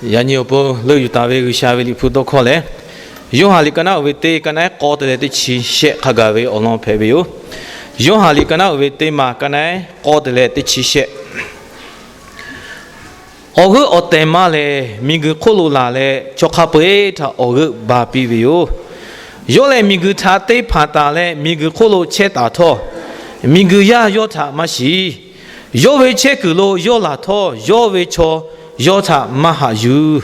Yaꞈ nyi awˬ pon leuˆ yuˬ taˍ ve G'uiˬsha ve Liꞈ hpu tawˇ hkawˇ lehˬ, Yoˇhanˬ liꞈ ka naˉ uiˍ ve teˇ, ka naˉ k'awˇ te leh teˇ chi shehˆ hk'a gaˬ ve awˬ lawn hpehꞈ ve yoˬ. Yoˇhanˬ liꞈ ka naˉ uiˍ ve teˇ maˬ ka naˉ k'awˇ te leh teˇ chi shehˆ. Awˬ g'euˆ awˬ tehˬ ma lehˬ, miˬguiˬ hk'oˆ lo laˬ leh, chaw hk'a peu-eˬ htaꞈ awˬ g'euˆ ba piˇ ve yoˬ. Yawˇ lehˬ, miˬguiˬ htaꞈ te hpanˍ taˍ leh, miˬguiˬ hk'oˆ lo chehˇ taˍ htawˇ, miˬguiˬ yaˇ yawˇ htaꞈ maˇ shiˍ. Yawˇ ve chehˇ kuiˬ lo yawˇ laˬ htawˇ, yawˇ ve chaw yawˇ htaꞈ maˇ haꞈ yuˬ.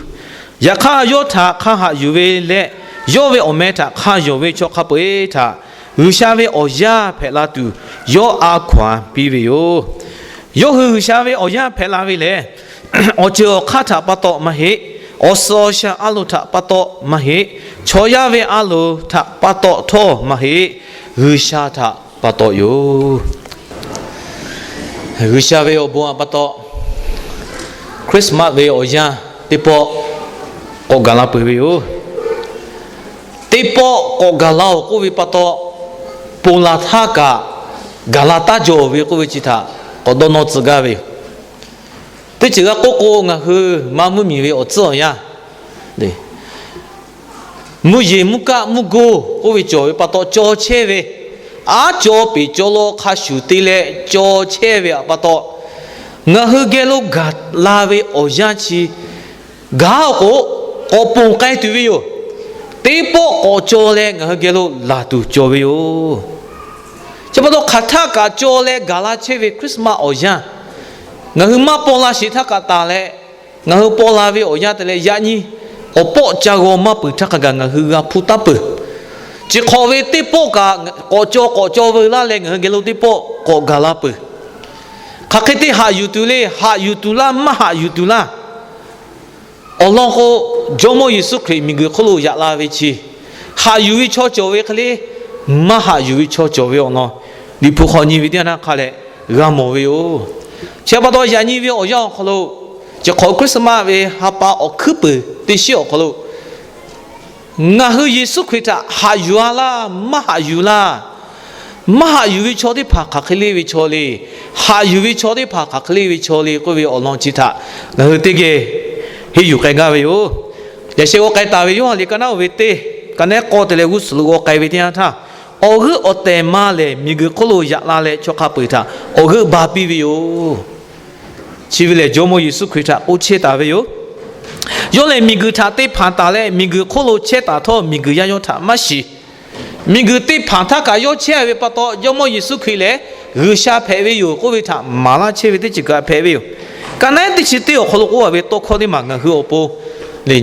Yaꞈ hk'aˇ, yawˇ htaꞈ hk'a haꞈ yuˬ ve leh, yawˇ ve awˬ meh htaꞈ hk'a yonˍ ve chaw hk'a peu-eˬ htaꞈ G'uiˬsha ve awˬ yaˇ hpehꞈ la tuˬ, yawˇ a hkaw-anˬ piˇ ve yoˬ. Yawˇ hui G'uiˬsha ve awˬ yaˇ hpehꞈ la ve lehˬ, awˬ ceuˬ awˬ hk'aˇ htaꞈ pa taw maˇ heˆ. Awˬ suhˍ awˬ shaˍ a loˍ htaꞈ pa taw maˇ heˆ. Chaw yaˇ ve a loˍ htaꞈ pa taw htawˇ maˇ heˆ. G'uiˬsha htaꞈ pa taw yoˬ. G'uiˬsha ve awˬ bon htaꞈ pa taw, Christmas ve awˬ yanˇ teˇ pawˆ k'awꞈ gaˬ la peuˬ ve yoˬ. Teˇ pawˆ k'awꞈ gaˬ la-oˬ k'oˆ ve pa taw, ponˬ laˬ htaˇ kaꞈ gaˬ la taˇ jawˬ ve k'oˆ ve chi htaꞈ k'awꞈ dawˇ nawˇ tcuh gaˇ ve yoˬ. Teˇ ceuˬ g'a k'oˆ k'o, ngaˬ hui maˇ mvuhˇmiˬ ve awˬ tcuhˉ awˬ yanˇ, mvuhˇ yeˬ mvuhˇ kaˆ mvuhˇ goˇ k'oˆ ve cawˬ ve pa taw, caw chehˇ ve, aˉ caw peˍ caw lo hk'a shuˍ te leh caw chehˇ ve pa taw, ngaˬ hui geh lo gaˬ la ve awˬ yanˇ chi gaˬ-oˬ k'o, k'awꞈ ponˬ k'ai tuˬ ve yoˬ. Teˇ pawˆ k'awꞈ caw leh ngaˬ hui geh lo laˬ tuˬ cawˬ ve yoˬ. Chi pa taw, hk'aˬ htaˆ kaꞈ caw leh gaˬ la chehˇ ve Christmas awˬ yanˇ, ngaˬ hui maˇ paw la sheˍ htaˇ kaꞈ taˍ leh, ngaˬ hui paw la ve awˬ yanˇ te leh yaꞈ nyi awˬ pawˆ ca g'aw maˇ peuˬ htaˇ hk'a gaˬ ngaˬ hui g'a hpuˇ taˉ peuˬ. Chi hk'awꞈ ve teˇ pawˆ kaꞈ k'awꞈ caw k'awꞈ caw veu laˇ leh ngaˬ hui geh lo teˇ pawˆ k'awꞈ gaˬ la peuˬ. Hk'aˬ hk'e te haꞈ yuˬ tuˬ le, haꞈ yuˬ tuˬ laˇ, maˇ haꞈ yuˬ tuˬ laˇ. Awˬ lawn k'o, Jawˇmawˇ Yeˍsuˆ Hkriꞈ miˬguiˬ hk'oˆ lo yaꞈ la ve chi, haꞈ yuˬ ve chaw cawˬ ve hk'e le, maˇ haꞈ yuˬ ve chaw cawˬ ve awˬ lawn, Liꞈ hpu hk'aw nyi ve teˇ yanˇ htaˇ hk'a leh g'a mawˬ ve yoˬ. Chi pa taw, yaꞈ nyi ve awˬ yanˇ awˬ hk'aw lo, chi hk'awꞈ Christmas ve ha pa awˬ hkuiˉ peuˬ teˇ shiˉ awˬ hk'aw lo, ngaˬ hui Yeˍsuˆ Hkriꞈ htaꞈ haꞈ yuˬ-a laˇ, maˇ haꞈ yuˬ laˇ. Maˇ haꞈ yuˬ ve chaw teˇ hpaˍ hk'aˬ hk'e le ve chaw le, haꞈ yuˬ ve chaw teˇ hpaˍ hk'aˬ hk'e le ve chaw le k'oˆ ve awˬ lawn chi htaꞈ ngaˬ hui teˇ geh henˇ yuˬ k'ai gaˇ ve yoˬ. Yaꞈ sheh g'aw k'ai taˍ ve Yoˇhanˬ liꞈ ka naˉ oˇ ve teˇ, ka naˉ k'awˇ te leh g'uˇ suhˍ lo g'aw k'ai ve teˇ yanˇ htaˇ, awˬ g'euˆ awˬ tehˬ ma lehˬ miˬguiˬ hk'oˆ lo yaꞈ la leh chaw hk'a peu-eˬ htaꞈ awˬ g'euˆ ba piˇ ve yoˬ. Chi ve lehˬ, Jawˇmawˇ Yeˍsuˆ Hkriꞈ htaꞈ k'oˆ chehˇ taˍ ve yoˬ. Yawˇ lehˬ, miˬguiˬ htaꞈ te hpanˍ taˍ leh miˬguiˬ hk'oˆ lo chehˇ taˍ htawˇ, miˬguiˬ yaˇ yawˇ htaꞈ maˇ shiˍ. Miˬguiˬ te hpanˍ htaˇ kaꞈ yawˇ chehˇ ve pa taw, Jawˇmawˇ Yeˍsuˆ Hkriꞈ lehˬ G'uiˬsha hpehꞈ ve yoˬ k'oˆ ve htaꞈ maˍ laˇ chehˇ ve teˇ ceuˬ kaꞈ hpehꞈ ve yoˬ. Ka naˉ teˇ chi teˇ awˬ hk'aw lo k'oˆ a ve tawˇ hkawˇ teˇ maˬ ngaˬ hui awˬ pon le,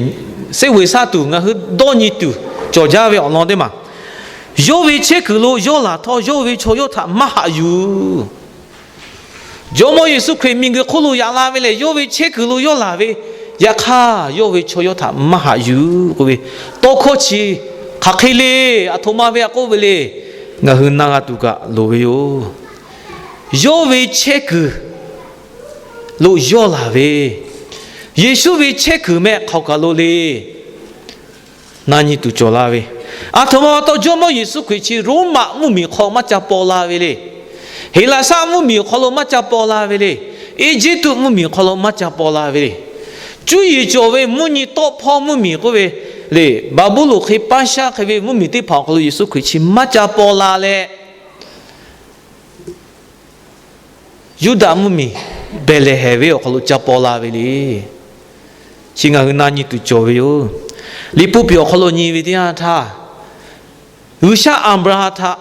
seˉ veˬ saˇ tuˬ ngaˬ hui dawˇ nyi tuˬ cawˬ jaˇ ve awˬ lawn teˇ maˬ, yawˇ ve chehˇ kuiˬ lo yawˇ laˬ htawˇ, yawˇ ve chaw yawˇ htaꞈ maˇ haꞈ yuˬ. Jawˇmawˇ Yeˍsuˆ Hkriꞈ miˬguiˬ hk'oˆ lo yaꞈ la ve lehˬ, yawˇ ve chehˇ kuiˬ lo yawˇ laˬ ve, yaꞈ hk'aˇ yawˇ ve chaw yawˇ htaꞈ maˇ haꞈ yuˬ k'oˆ ve tawˇ hkawˇ chi hk'aˬ hk'e le, aˬ htoꞈ ma ve a k'oˆ ve le, ngaˬ hui na g'a tuˬ kaꞈ loˍ ve yoˬ. Yawˇ ve chehˇ kuiˬ lo yawˇ laˬ ve, Yeˍsuˆ ve chehˇ kuiˬ mehˆ hk'aˬ kaˬ lo le. Na nyi tuˬ cawˬ la ve, aˬ htoꞈ ma pa taw Jawˇmawˇ Yeˍsuˆ Hkriꞈ chi Roˉmaꞈ mvuhˇmiˬ hk'aw maˇ ca paw la ve le. Heˍlaˍsaˆ mvuhˇmiˬ awˬ hk'aw lo maˇ ca paw la ve le. Eˇjiˇtuꞈ mvuhˇmiˬ awˬ hk'aw lo maˇ ca paw la ve le. Cuˇ yiˍ cawˬ ve mvuhˇ nyi tawˆ hpawˇ mvuhˇmiˬ k'oˆ ve le, Baˍbuˍlonˍ hk'e paˇ shaˉ hk'e ve mvuhˇmiˬ teˇ hpaˍ awˬ hk'aw lo Yeˍsuˆ Hkriꞈ chi maˇ ca paw la leh, Yuˇdaꞈ mvuhˇmiˬ Behˍlehˍhehnˍ ve awˬ hk'aw lo ca paw la ve le. Chi ngaˬ hui na nyi tuˬ cawˬ ve yoˬ. Liꞈ hpu piˍ awˬ hk'aw lo nyi ve teˇ yanˇ htaˇ, G'uiˬsha Aˍbraˍhanˍ htaꞈ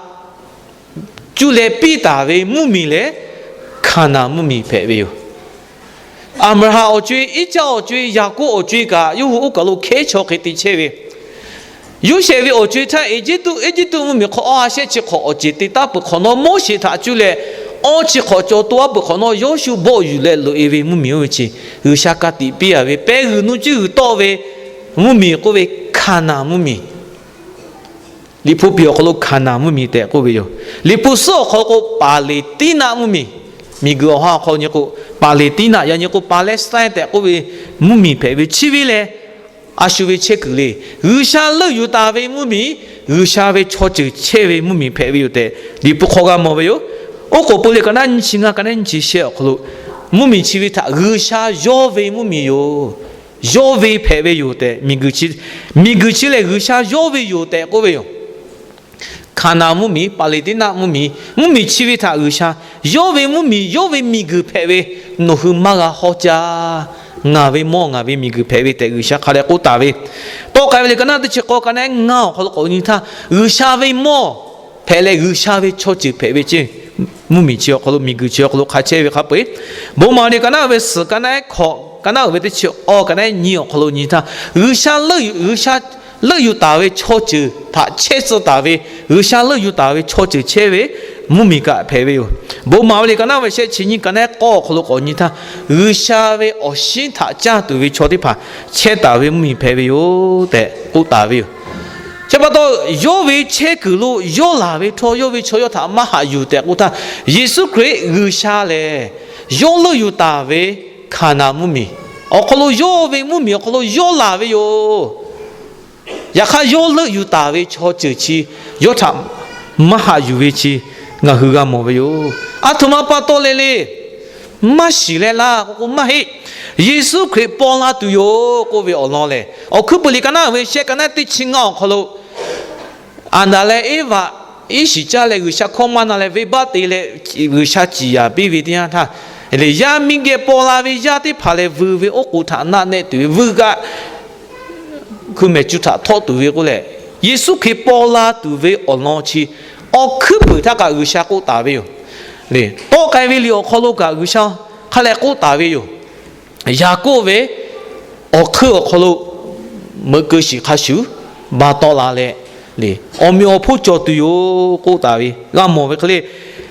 cuˇ leh piˇ taˍ ve mvuhˇmiˬ lehˬ, Hkaˍnanˍ mvuhˇmiˬ hpehꞈ ve yoˬ. Aˍbraˍhanˍ awˬ co-e, Iˉcaˆ awˬ co-e, Yaˍkoˆ awˬ co-e kaꞈ yawˇ hui oˇ kaˬ lo hkehˉ chaw hk'e te chehˇ ve, Yoˇsehꞈ ve awˬ co-e htaˇ Eˇjiˇtuꞈ, Eˇjiˇtuꞈ mvuhˇmiˬ hk'aw awˇ ha shehˆ chi hk'awꞈ awˬ ceˬ te taˉ peuˬ hk'awꞈ nawˉ, Moˉseˍ htaꞈ cuˇ leh awˇ chi hk'awꞈ caw to aˉ peuˬ hk'awꞈ nawˉ, Yawˇshuˆ bawˆ yuˬ leh loꞈ-e ve mvuhˇmiˬ oˇ ve chi G'uiˬsha ka tiꞈ piˇ-a ve, pehˇ g'uiˬ nuˇ cuˇ g'uiˬ tawˆ ve mvuhˇmiˬ k'oˆ ve Hkaˍnanˍ mvuhˇmiˬ. Liꞈ hpu piˍ awˬ hk'aw lo Hkaˍnanˍ mvuhˇmiˬ tehꞈ k'oˆ ve yoˬ. Liꞈ hpu suhˉ awˬ hk'aw lo k'o Paˍleˍtiˉnaˆ mvuhˇmiˬ, miˬguiˬ awˬ ha awˬ hk'aw nyi k'o, Paˍleˍtiˉnaˆ, yaꞈ nyi k'o Palestine tehꞈ k'oˆ ve mvuhˇmiˬ hpehꞈ ve, chi ve lehˬ a shu ve chehˇ kuiˬ le. G'uiˬsha leuˆ yuˬ taˍ ve mvuhˇmiˬ, G'uiˬsha ve chaw ceuˬ chehˇ ve mvuhˇmiˬ hpehꞈ ve yoˬ tehꞈ Liꞈ hpu hk'aw g'a mawˬ ve yoˬ. Oˉ k'oˍ pui le ka naˉ nyiˇ chi ngaˇ, ka naˉ nyiˇ chi shehˆ awˬ hk'aw lo mvuhˇmiˬ chi ve htaꞈ G'uiˬsha yawˇ ve mvuhˇmiˬ yoˬ. yawˇ ve hpehꞈ ve yoˬ tehꞈ, miˬguiˬ chi, miˬguiˬ chi lehˬ G'uiˬsha yawˇ ve yoˬ tehꞈ k'oˆ ve yoˬ. Hkaˍnanˍ mvuhˇmiˬ, Paˍleˍtiˉnaˆ mvuhˇmiˬ, mvuhˇmiˬ chi ve htaꞈ G'uiˬsha yawˇ ve mvuhˇmiˬ, yawˇ ve miˬguiˬ hpehꞈ ve, nawˬ hui maˇ g'a hawˉ caˇ. Ngaˬ ve mawˇ, ngaˬ ve miˬguiˬ hpehꞈ ve tehꞈ G'uiˬsha hk'a dehꞈ k'oˆ taˍ ve. Tawˆ k'ai ve liꞈ ka naˆ teˇ chi k'awˇ, ka naˆ ehˉ ngaˇ awˬ hk'aw lo k'awꞈ nyi htaˇ, G'uiˬsha ve mawˇ hpehꞈ leh G'uiˬsha ve chaw ceuˬ hpehꞈ ve ceˇ. Mvuhˇmiˬ chi awˬ hk'aw lo, miˬguiˬ chi awˬ hk'aw lo hk'a chehˇ ve hk'a peu-eˬ, bon maˍ liꞈ ka naˆ ve suhˍ, ka naˆ ehˉ hkawꞈ, ka naˆ uiˍ ve teˇ chi awˇ, ka naˆ ehˉ nyi awˬ hk'aw lo nyi htaˇ, G'uiˬsha leuˆ yuˬ, G'uiˬsha leuˆ yuˬ taˍ ve chaw ceuˬ htaꞈ chehˇ tcuh taˍ ve, G'uiˬsha leuˆ yuˬ taˍ ve chaw ceuˬ chehˇ ve mvuhˇmiˬ kaꞈ hpehꞈ ve yoˬ. Bon maˍ ve liꞈ ka naˆ ve shehˆ chi nyiˇ, ka naˆ ehˉ k'awˇ awˬ hk'aw lo k'awꞈ nyi htaˇ, G'uiˬsha ve awˬ shinˉ htaꞈ caˇ tuˬ ve chaw teˇ hpaˍ chehˇ taˍ ve mvuhˇmiˬ hpehꞈ ve yoˬ tehꞈ k'oˆ taˍ ve yoˬ. Chi pa taw, yawˇ ve chehˇ kuiˬ lo yawˇ laˬ ve htawˇ, yawˇ ve chaw yawˇ htaꞈ maˇ haꞈ yuˬ tehꞈ k'oˆ htaˇ, Yeˍsuˆ Hkriꞈ G'uiˬsha lehˬ yawˇ leuˆ yuˬ taˍ ve Hkaˍnanˍ mvuhˇmiˬ awˬ hk'aw lo, yawˇ ve mvuhˇmiˬ awˬ hk'aw lo yawˇ laˬ ve yoˬ. Yaꞈ hk'aˇ, yawˇ leuˆ yuˬ taˍ ve chaw ceuˬ chi yawˇ htaꞈ maˇ haꞈ yuˬ ve chi ngaˬ hui g'a mawˬ ve yoˬ. Aˬ htoꞈ ma pa taw le le maˇ shiˍ leh laˇ k'o k'o maˇ heˆ. Yeˍsuˆ Hkriꞈ paw la tuˬ yoˬ k'oˆ ve awˬ lawn lehˬ, Awˬ hkuiˉ peuˬ liꞈ ka naˆ ve shehˆ, ka naˆ ehˉ teˇ chi ngaˇ awˬ hk'aw lo, Aˍdanˍ leh Eˇvaꞈ iˉ shiˍ caˇ leh G'uiˬsha hkawˇ maˇ na leh venˇbaˆ te leh G'uiˬsha ciˍ yanˍ piˇ ve teˇ yanˇ htaˇ, yaˇ miˇ geh paw la ve yaˇ teˇ hpaˍ lehˬ vuiˬ ve oˉ k'oˍ htaꞈ naˆ nehˆ tuˬ ve, vuiˬ kaꞈ hkui mehˍ cu htaꞈ htawˆ tuˬ ve k'oˆ leh, Yeˍsuˆ Hkriꞈ paw la tuˬ ve awˬ lawn chi awˬ hkuiˉ peuˬ htaˇ kaꞈ G'uiˬsha k'oˆ taˍ ve yoˬ. Tawˆ k'ai ve liꞈ awˬ hk'aw lo kaꞈ G'uiˬsha hk'a leh k'oˆ taˍ ve yoˬ. Yaˍkoˆ ve awˬ hk'eun awˬ hk'aw lo meuꞈ keu shiˍ hk'a shuˍ ba tawˆ la leh, awˬ meꞈ awˬ hponˇ cawˬ tuˬ yoˬ k'oˆ taˍ ve g'a mawˬ ve hk'e le.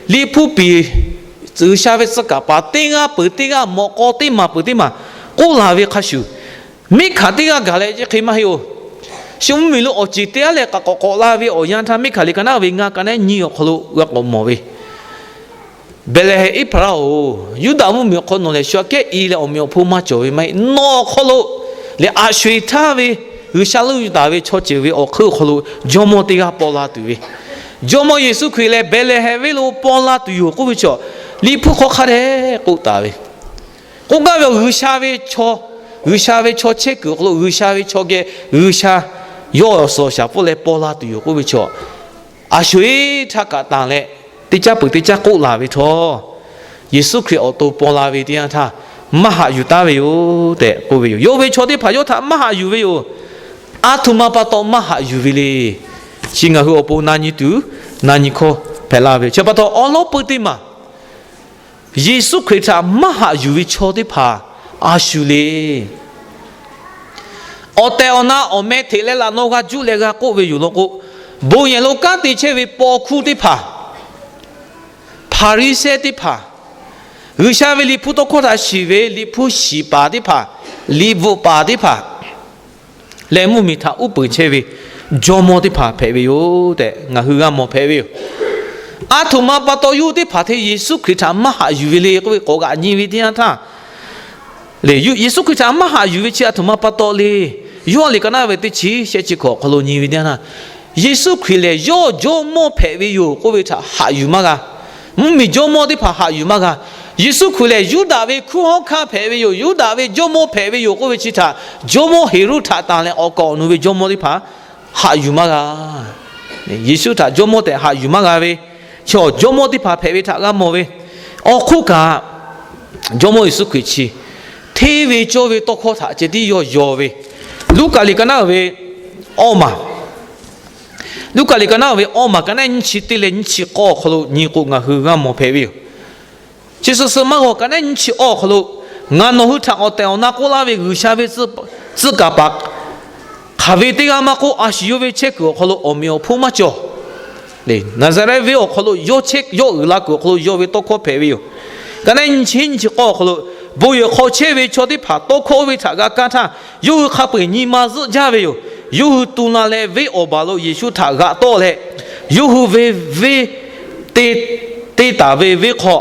Liꞈ hpu piˍ G'uiˬsha ve tcuh kaˍ paˍ teˇ g'aˇ peuˬ teˇ g'aˇ, mawꞈ k'aw teˇ maˬ peuˬ teˇ maˬ k'oˆ la ve hk'a shuˍ, Miˉhkaˍ teˇ g'aˇ gaˬ leh chi hk'e maˇ heˆ-oˬ. Shu mvuhˇmiˬ lo awˬ ceˬ te-a leh k'aꞈ k'awꞈ k'awꞈ la ve awˬ yanˇ htaˇ, Miˉhkaˍ liꞈ ka naˆ ve ngaˇ, ka naˆ ehˉ nyiˇ awˬ hk'aw lo g'a k'awꞈ mawˬ ve, Behˍlehˍhehnˍ Eˇhpaˍraˆ-oˬ, Yuˇdaꞈ mvuhˇmiˬ awˬ hk'aw nawˬ lehˬ shu aꞈ kehˉ i leh awˬ meꞈ awˬ hponˇ maˇ cawˬ ve maˇ heˆ. Nawˬ awˬ hk'aw lo lehˬ, aˬ sho-eˬ htaˇ ve G'uiˬsha leuˆ yuˬ taˍ ve chaw ceuˬ ve awˬ hk'eun awˬ hk'aw lo jawˇmawˇ teˇ g'aˇ paw la tuˬ ve, Jawˇmawˇ Yeˍsuˆ Hkriꞈ lehˬ Behˍlehˍhehnˍ venˇ lo paw la tuˬ yoˬ k'oˆ ve chaw, Liꞈ hpu hk'aw hk'a dehꞈ k'oˆ taˍ ve. K'oˆ gaˇ ve, G'uiˬsha ve chaw, G'uiˬsha ve chaw chehˇ kuiˬ awˬ hk'aw lo G'uiˬsha ve chaw geh G'uiˬsha yawˇ awˬ suhˍ awˬ shaˍ pfuhˇ leh paw la tuˬ yoˬ k'oˆ ve chaw, aˬ sho-eˬ htaˇ kaꞈ tanˬ leh teˇ caˉ peuˬ teˇ caˉ k'oˆ laˬ ve htawˇ, Yeˍsuˆ Hkriꞈ awˬ to paw la ve teˇ yanˇ htaˇ maˇ haꞈ yuˬ taˉ ve yoˬ tehꞈ k'oˆ ve yoˬ. Yawˇ ve chaw teˇ hpaˍ yawˇ htaꞈ maˇ haꞈ yuˬ ve yoˬ. Aˬ htoꞈ ma pa taw maˇ haꞈ yuˬ ve le. Chi ngaˬ hui awˬ pon na nyi tuˬ, na nyi hkawˇ hpehꞈ la ve yoˬ. Chi pa taw awˉ lawˉ peu teˇ maˬ Yeˍsuˆ Hkriꞈ htaꞈ maˇ haꞈ yuˬ ve chaw teˇ hpaˍ a shu le. Awˬ tehˬ awˬ na awˬ meh hteꞈ leh laꞈ naw g'a juˆ leh g'a k'oˆ ve yoˬ law k'o, bon yehˬ lo kanˉ te chehˇ ve paw hkuˇ teˇ hpaˍ, Hpaˍriˍsehˇ teˇ hpaˍ, G'uiˬsha ve Liꞈ hpu tawˇ hkawˇ htaꞈ shiˍ ve Liꞈ hpu shiˍ paˍ teˇ hpaˍ, liꞈ bvuhꞈ paˍ teˇ hpaˍ leh mvuhˇmiˬ htaꞈ uˉ peunˍ chehˇ ve jawˇmawˇ teˇ hpaˍ hpehꞈ ve yoˬ tehꞈ ngaˬ hui g'a mawˬ hpehꞈ ve yoˬ. Aˬ htoꞈ ma pa taw yawˇ hui teˇ hpaˍ hteˇ Yeˍsuˆ Hkriꞈ htaꞈ maˇ haꞈ yuˬ ve le k'oˆ ve k'awꞈ g'aꞈ nyi ve teˇ yanˇ htaˇ, Yeˍsuˆ Hkriꞈ htaꞈ maˇ haꞈ yuˬ ve chi aˬ htoꞈ ma pa taw le. Yoˇhanˬ liꞈ ka naˆ ve teˇ chi shehˆ chi hkawꞈ awˬ hk'aw lo nyi ve teˇ yanˇ htaˇ, Yeˍsuˆ Hkriꞈ lehˬ yawˇ jawˇmawˇ hpehꞈ ve yoˬ k'oˆ ve htaꞈ haꞈ yuˬ maˇ g'a. Mvuhˇmiˬ jawˇmawˇ teˇ hpaˍ haꞈ yuˬ maˇ g'a. Yeˍsuˆ Hkriꞈ lehˬ Yuˇdaꞈ ve hkunˉ hawˉ hkanˇ hpehꞈ ve yoˬ, Yuˇdaꞈ ve jawˇmawˇ hpehꞈ ve yoˬ k'oˆ ve chi htaꞈ jawˇmawˇ Heˍroˆ htaꞈ tanˬ leh awˬ kaˍ awˬ nu ve jawˇmawˇ teˇ hpaˍ haꞈ yuˬ maˇ g'a. Yeˍsuˆ htaꞈ jawˇmawˇ tehꞈ haꞈ yuˬ maˇ g'a ve, chaw jawˇmawˇ teˇ hpaˍ hpehꞈ ve htaꞈ g'a mawˬ ve. Awˬ hk'oˆ kaꞈ, Jawˇmawˇ Yeˍsuˆ Hkriꞈ chi hteˇ ve cawˇ ve tawˇ hkawˇ htaꞈ ceh tiˉ yawˇ yaw ve, Luˉkaꞈ liꞈ ka naˆ ve awˇ maˬ, Luˉkaꞈ liꞈ ka naˆ ve awˇ maˬ ka naˆ nyiˇ chi teˇ leh nyiˇ chi k'awˇ awˬ hk'aw lo nyi k'o ngaˬ hui g'a mawˬ hpehꞈ ve yoˬ. Chi suhˍ suhˍ maˇ g'awˬ ka naˆ nyiˇ chi awˇ awˬ hk'aw lo, ngaˬ nawˬ hui htaꞈ awˬ tehˬ awˬ na k'oˆ laˇ ve G'uiˬsha ve tcuh kaˍ paˍ hk'aˬ ve teˇ g'aˇ maˇ k'oˆ, a shu yawˇ ve chehˇ kuiˬ awˬ hk'aw lo awˬ meꞈ awˬ hponˇ maˇ cawˬ. Naˍzaˍrehˆ venˇ awˬ hk'aw lo yawˇ chehˇ, yawˇ uiˍ la kuiˬ awˬ hk'aw lo yaw ve tawˇ hkawˇ hpehꞈ ve yoˬ. Ka naˆ nyiˇ chi nyiˇ chi k'awˇ awˬ hk'aw lo, bon yehˬ hk'aw chehˇ ve chaw teˇ hpaˍ tawˇ hkawˇ oˇ ve htaꞈ g'a kaˇ htaˇ, yawˇ hui hk'a peu-eˬ nyi ma zuhˆ jaˇ ve yoˬ. Yawˇ hui tu la leh venˇ awˬ baˬ lo Yeˍsuˆ htaꞈ g'aꞈ tawˆ leh, yawˇ hui ve venˇ te, te taˍ ve venˇ hk'aw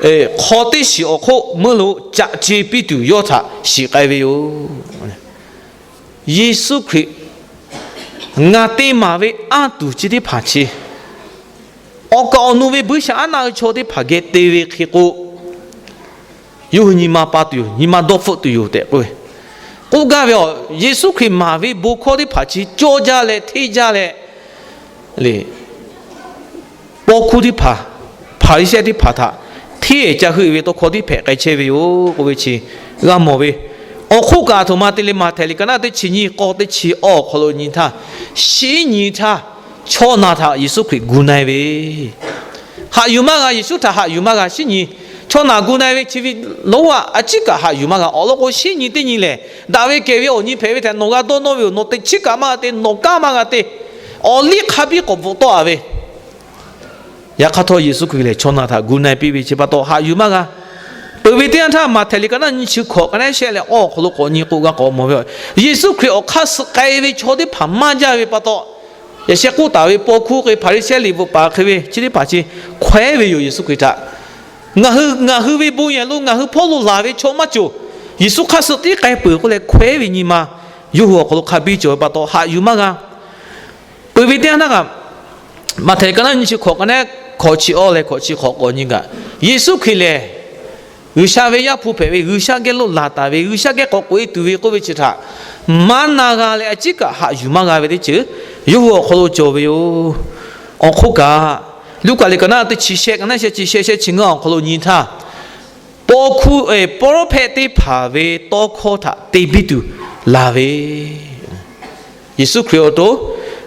hk'aw teˇ shiˍ awˬ hk'oˆ meuˇ lo caꞈ ce piˇ tuˬ yawˇ htaꞈ shiˍ k'ai ve yoˬ. Yeˍsuˆ Hkriꞈ ngaˬ te maˍ ve anˇ tuˬ chi teˇ hpaˍ chi awˬ kaˍ awˬ nu ve buiˇshaˆaˉnaˆ ve chaw teˇ hpaˍ geh te ve hk'e k'o, yawˇ hui nyi ma pa tuˬ yoˬ, nyi ma dawˇ hpfuhˆ tuˬ yoˬ tehꞈ k'oˆ ve. K'oˆ gaˇ ve awˬ, Yeˍsuˆ Hkriꞈ maˍ ve bon hkawˇ teˇ hpaˍ chi cawˇ jaˇ leh hteˇ jaˇ leh, le, paw hkuˇ teˇ hpaˍ, Hpaˍriˍsehˇ teˇ hpaˍ htaꞈ hteˇ ca heuˆ ve tawˇ hkawˇ tiˉ hpehꞈ k'ai chehˇ ve yoˬ k'oˆ ve chi g'a mawˬ ve. Awˬ hk'oˆ kaꞈ, a htoꞈ ma te le, Maꞈhtehˍ liꞈ ka naˆ teˇ chi nyiˇ k'awˇ teˇ chi awˇ awˬ hk'aw lo nyi htaˇ, shinˉ nyi htaˇ chaw naˬ htaꞈ Yeˍsuˆ Hkriꞈ gu na-e ve, haꞈ yuˬ maˇ g'a, Yeˍsuˆ htaꞈ haꞈ yuˬ maˇ g'a, shinˉ nyi chaw naˬ gu na-e ve chi ve lonˉ a ciˉ kaꞈ haꞈ yuˬ maˇ g'a. Awˬ lawn k'o, shinˉ nyi teˇ nyi lehˬ, daꞈ ve kehˬ ve awˬ nyi hpehꞈ ve htaꞈ nawˬ g'a dawˇ nawˇ ve yoˬ. Nawˬ teꞈ chiˉ kaꞈ maˇ g'a te, nawˬ kanˉ maˇ g'a te, awˬ liˇ hk'a biˇ k'awꞈ bvuhꞈ tawˆ a ve. Yaꞈ hk'aˇ htawˇ, Yeˍsuˆ Hkriꞈ lehˬ chaw naˬ htaꞈ gu na-e piˇ ve chi pa taw haꞈ yuˬ maˇ g'a. Peuˬ ve teˇ yanˇ htaˇ, Maꞈhtehˍ liꞈ ka naˆ nyiˇ chi hkawꞈ ka naˆ shehˆ leh awˇ awˬ hk'aw lo k'awꞈ nyi k'o, g'a k'awꞈ mawˬ ve, Yeˍsuˆ Hkriꞈ awˬ hk'aˇ suh k'ai ve chaw teˇ hpaˍ maˇ jaˇ ve pa taw, yaꞈ sheh k'oˆ taˍ ve paw hkuˇ hk'e, Hpaˍriˍsehˇ liꞈ bvuhꞈ paˍ hk'e ve chi teˇ hpaˍ chi hkawehˉ ve yoˬ. Yeˍsuˆ Hkriꞈ htaꞈ ngaˬ hui, ngaˬ hui ve bon yehˬ lo ngaˬ hui hpawˇ lo laˬ ve chaw maˇ cawˬ. Yeˍsuˆ hk'aˇ suh tiˉ k'ai peuˬ k'oˆ leh hkawehˉ ve nyi ma yawˇ hui awˬ hk'aw lo hk'a biˇ cawˬ ve pa taw haꞈ yuˬ maˇ g'a. Peuˬ ve teˇ yanˇ htaˇ kaꞈ, Maꞈhtehˍ liꞈ ka naˆ nyiˇ chi hkawꞈ ka naˆ hkawꞈ chi awˇ leh hkawꞈ chi hk'awꞈ k'awꞈ nyi kaꞈ, Yeˍsuˆ Hkriꞈ lehˬ G'uiˬsha ve Yaˇ hpu hpehꞈ ve, G'uiˬsha geh lo laˬ taˍ ve, G'uiˬsha geh k'awꞈ k'oꞈ e tuˬ ve k'oˆ ve chi htaꞈ maˇ na g'a leh, a ciˉ kaꞈ haꞈ yuˬ maˇ g'a ve teˇ ceuˬ yawˇ hui awˬ hk'aw lo cawˬ ve yoˬ. Awˬ hk'oˆ kaꞈ, Luˉkaꞈ liꞈ ka naˆ teˇ chi shehˆ, ka naˆ shehˆ chi shehˆ, shehˆ chi ngaˇ awˬ hk'aw lo nyi htaˇ, paw hkuˇ, paw rawˇ hpehˇ teˇ hpaˍ ve tawˇ hkawˇ htaꞈ te biˇ tuˬ laˬ ve, Yeˍsuˆ Hkriꞈ awˬ to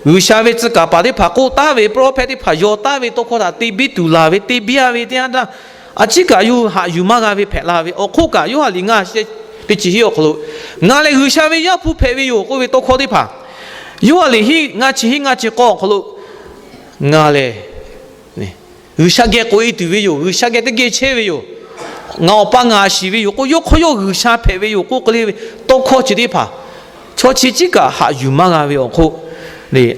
G'uiˬsha ve tcuh kaˍ paˍ teˇ hpaˍ k'oˆ taˉ ve, paw rawˇ hpehˇ teˇ hpaˍ yaw taˉ ve tawˇ hkawˇ htaꞈ te biˇ tuˬ laˬ ve, te biˇ a ve teˇ yanˇ htaˇ, a ciˉ kaꞈ yawˇ hui haꞈ yuˬ maˇ g'a ve hpehꞈ la ve. Awˬ hk'oˆ kaꞈ, Yoˇhanˬ liꞈ ngaˇ shehˆ teˇ chi hiˉ awˬ hk'aw lo, ngaˬ lehˬ G'uiˬsha ve Yaˇ hpu hpehꞈ ve yoˬ k'oˆ ve tawˇ hkawˇ teˇ hpaˍ, Yoˇhanˬ liꞈ ngaˇ chi hiˉ ngaˇ chi k'awˇ awˬ hk'aw lo, ngaˬ lehˬ G'uiˬsha geh k'oꞈ e tuˬ ve yoˬ. G'uiˬsha geh teˇ geh chehˇ ve yoˬ. Ngaˬ Awˬ pa ngaˬ shiˍ ve yoˬ k'oˆ, yawˇ hk'aw yawˇ G'uiˬsha hpehꞈ ve yoˬ k'oˆ k'oˆ le ve tawˇ hkawˇ chi teˇ hpaˍ, chaw chi ciˉ kaꞈ haꞈ yuˬ maˇ g'a ve awˬ hk'oˆ,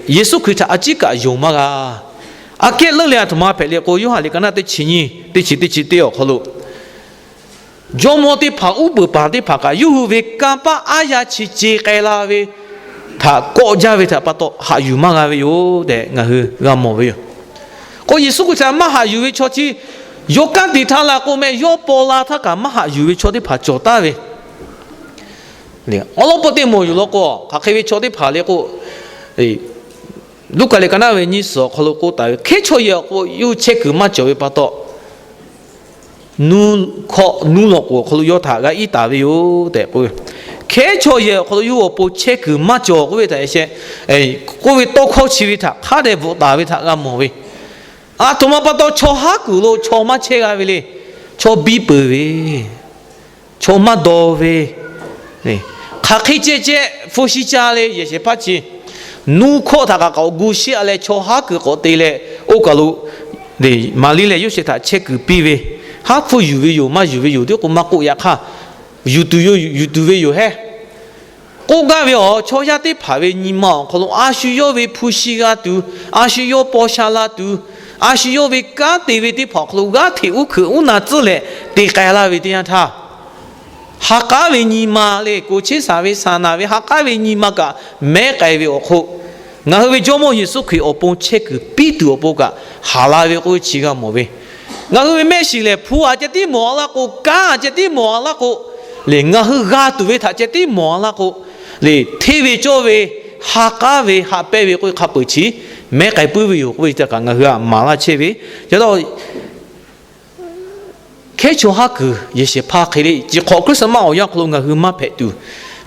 Yeˍsuˆ Hkriꞈ htaꞈ a ciˉ kaꞈ yonˍ maˇ g'a. Aꞈ kehˉ leuˉ leh a htoꞈ ma hpehꞈ le k'o, Yoˇhanˬ liꞈ ka naˆ teˇ chi nyiˇ, teˇ chi teˇ chi teˇ awˬ hk'aw lo, jawˇmawˇ teˇ hpaˍ, uˉ peunˍ paˍ teˇ hpaˍ kaꞈ yawˇ hui ve kanˇ paˆ aˉ yaˇ chi ce k'ai la ve htaꞈ kawˆ jaˇ ve htaꞈ pa taw haꞈ yuˬ maˇ g'a ve yoˬ tehꞈ ngaˬ hui g'a mawˬ ve yoˬ. K'o, Yeˍsuˆ Hkriꞈ htaꞈ maˇ haꞈ yuˬ ve chaw chi, yawˇ kanˉ te htaˇ la k'o meh, yawˇ paw la htaˇ kaꞈ maˇ haꞈ yuˬ ve chaw teˇ hpaˍ cawˬ taˍ ve. Awˬ lawn pawˆ teˇ mawˬ yoˬ law k'o, hk'aˬ hk'e ve chaw teˇ hpaˍ le k'o, Luˉkaꞈ liꞈ ka naˆ ve nyiˇ suhˍ awˬ hk'aw lo k'oˆ taˍ ve, hkehˉ chaw yehˬ awˬ k'o yawˇ hui chehˇ kuiˬ maˇ cawˬ ve pa taw, nuˇ hkawˆ nuˇ lawꞈ k'oˍ awˬ hk'aw lo yawˇ htaꞈ g'a iˉ taˍ ve yoˬ tehꞈ k'oˆ ve. Hkehˉ chaw yehˬ awˬ hk'aw lo yawˇ hui awˬ pon chehˇ kuiˬ maˇ cawˬ k'oˆ ve htaꞈ e sheh, k'oˆ ve tawˇ hkawˇ chi ve htaꞈ hk'a dehꞈ bvuhꞈ taˍ ve htaꞈ g'a mawˬ ve. A htoꞈ ma pa taw chaw haˉ kuiˬ lo chaw maˇ chehˇ g'a ve le. Chaw biˇ peuˬ ve, chaw maˇ daw ve, hk'aˬ hk'e ceh ceh hpu shi ca le yehˬ shehˍ hpaˇ chi, nuˇ hkawˆ htaꞈ kaꞈ k'awꞈ gu shiˉ a leh chaw haˉ kuiˬ k'awꞈ te leh oˇ kaˬ lo Maˍriˆ leh Yoˇsehꞈ htaꞈ chehˇ kuiˬ piˇ ve, haˉ hpfuhˇ yuˬ ve yoˬ maˇ yuˬ ve yoˬ tiˉ k'o maˇ k'oˆ, yaꞈ hk'aˇ yuˬ tuˬ yoˬ, yuˬ tuˬ ve yoˬ hehˉ k'oˆ gaˇ ve awˬ, chaw yaˇ teˇ hpaˍ ve nyi ma awˬ hk'aw lo a shu yawˇ ve hpu shi g'a tuˬ, a shu yawˇ paw sha la tuˬ, a shu yawˇ ve kanˉ te ve teˇ hpaˍ awˬ hk'aw lo g'aˇ hteꞈ uˉ hkuiꞈ uˉ na tcuhˉ leh te k'ai laˇ ve teˇ yanˇ htaˇ, ha k'aˉ ve nyi ma le, koˬ cheˇ saˍ ve saˍ naˍ ve ha k'aˉ ve nyi ma kaꞈ mehˉ k'ai ve awˬ hk'oˆ, ngaˬ hui ve Jawˇmawˇ Yeˍsuˆ Hkriꞈ awˬ pon chehˇ kuiˬ piˇ tuˬ awˬ pon kaꞈ haˍ la ve k'oˆ ve chi g'a mawˬ ve. Ngaˬ hui ve mehˆ shiˍ lehˬ, hpu aꞈ ceh tiˉ mawˬ a laˇ k'o, kanˉ aꞈ ceh tiˉ mawˬ a laˇ k'o, le ngaˬ hui g'a tuˬ ve htaꞈ ceh tiˉ mawˬ a laˇ k'o, le hteˇ ve cawˇ ve, ha k'aˉ ve haꞈ pehnˇ ve k'oˆ ve hk'a peuˬ chi mehˉ k'ai puiˉ ve yoˬ k'oˆ ve htaꞈ kaꞈ ngaˬ hui aꞈ maˍ laˇ chehˇ ve. Ca taw hkehˉ chaw haˉ kuiˬ yehˬ shehˍ hpaˇ hk'e le, chi hk'awꞈ Christmas awˬ yanˇ hk'aw lo ngaˬ hui maˇ hpehꞈ tuˬ,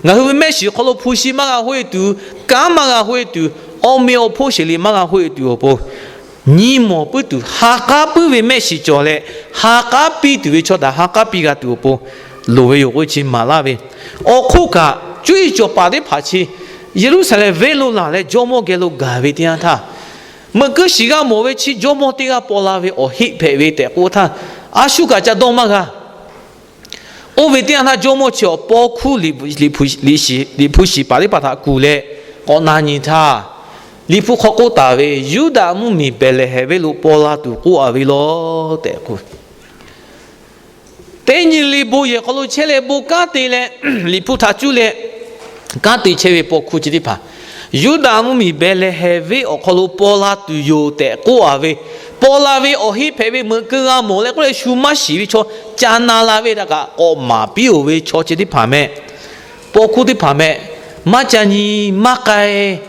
ngaˬ hui ve mehˆ shiˍ hk'aw lo hpu shi maˇ g'a hoˆ e tuˬ, kanˉ maˇ g'a hoˆ e tuˬ, awˬ meꞈ awˬ hponˇ sheˍ le maˇ g'a hoˆ e tuˬ awˬ pon, nyi mawˬ puiˉ tuˬ ha k'aˉ puiˉ ve mehˆ shiˍ cawˬ leh, ha k'aˉ piˇ tuˬ ve chaw htaꞈ ha k'aˉ piˇ g'a tuˬ awˬ pon loˍ ve yoˬ k'oˆ ve chi maˍ laˇ ve. Awˬ hk'oˆ kaꞈ, cuˇ yiˍ cawˬ paˍ teˇ hpaˍ chi Yeˍruˆsaˍlehnˍ venˇ lo laˬ leh Jawˇmawˇ geh lo gaˬ ve teˇ yanˇ htaˇ, meuꞈ keuˆ shiˍ g'a mawˬ ve chi Jawˇmawˇ teˇ g'aˇ paw la ve awˬ heˆ hpehꞈ ve tehꞈ k'oˆ htaˇ, a shu kaꞈ ca dawˇ maˇ g'a. Oˇ ve teˇ yanˇ htaˇ Jawˇmawˇ chi awˬ paw hkuˇ liꞈ hpu shiˍ paˍ teˇ hpaˍ htaꞈ kuˬ leh k'awꞈ na nyi htaˇ, Liꞈ hpu hk'aw k'oˆ taˍ ve, Yuˇdaꞈ mvuhˇmiˬ Behˍlehˍhehnˍ venˇ lo paw la tuˬ k'oˆ a ve law tehꞈ k'o, teˇ nyi le bon yehˬ hk'aw lo chehˇ leh bon kanˉ te leh, Liꞈ hpu htaꞈ cuˇ leh kanˉ te chehˇ ve paw hkuˇ chi teˇ hpaˍ, Yuˇdaꞈ mvuhˇmiˬ Behˍlehˍhehnˍ venˇ awˬ hk'aw lo paw la tuˬ yoˬ tehꞈ k'oˆ a ve, paw la ve awˬ heˆ hpehꞈ ve meuꞈ keu g'a mawˬ leh k'oˆ leh shu maˇ shiˍ ve chaw ca na la ve htaꞈ kaꞈ k'awꞈ maˍ piˇ-oˬ ve chaw chi teˇ hpaˍ meh. paw hkuˇ teˇ hpaˍ meh, maˇ ca nyi maˇ k'ai.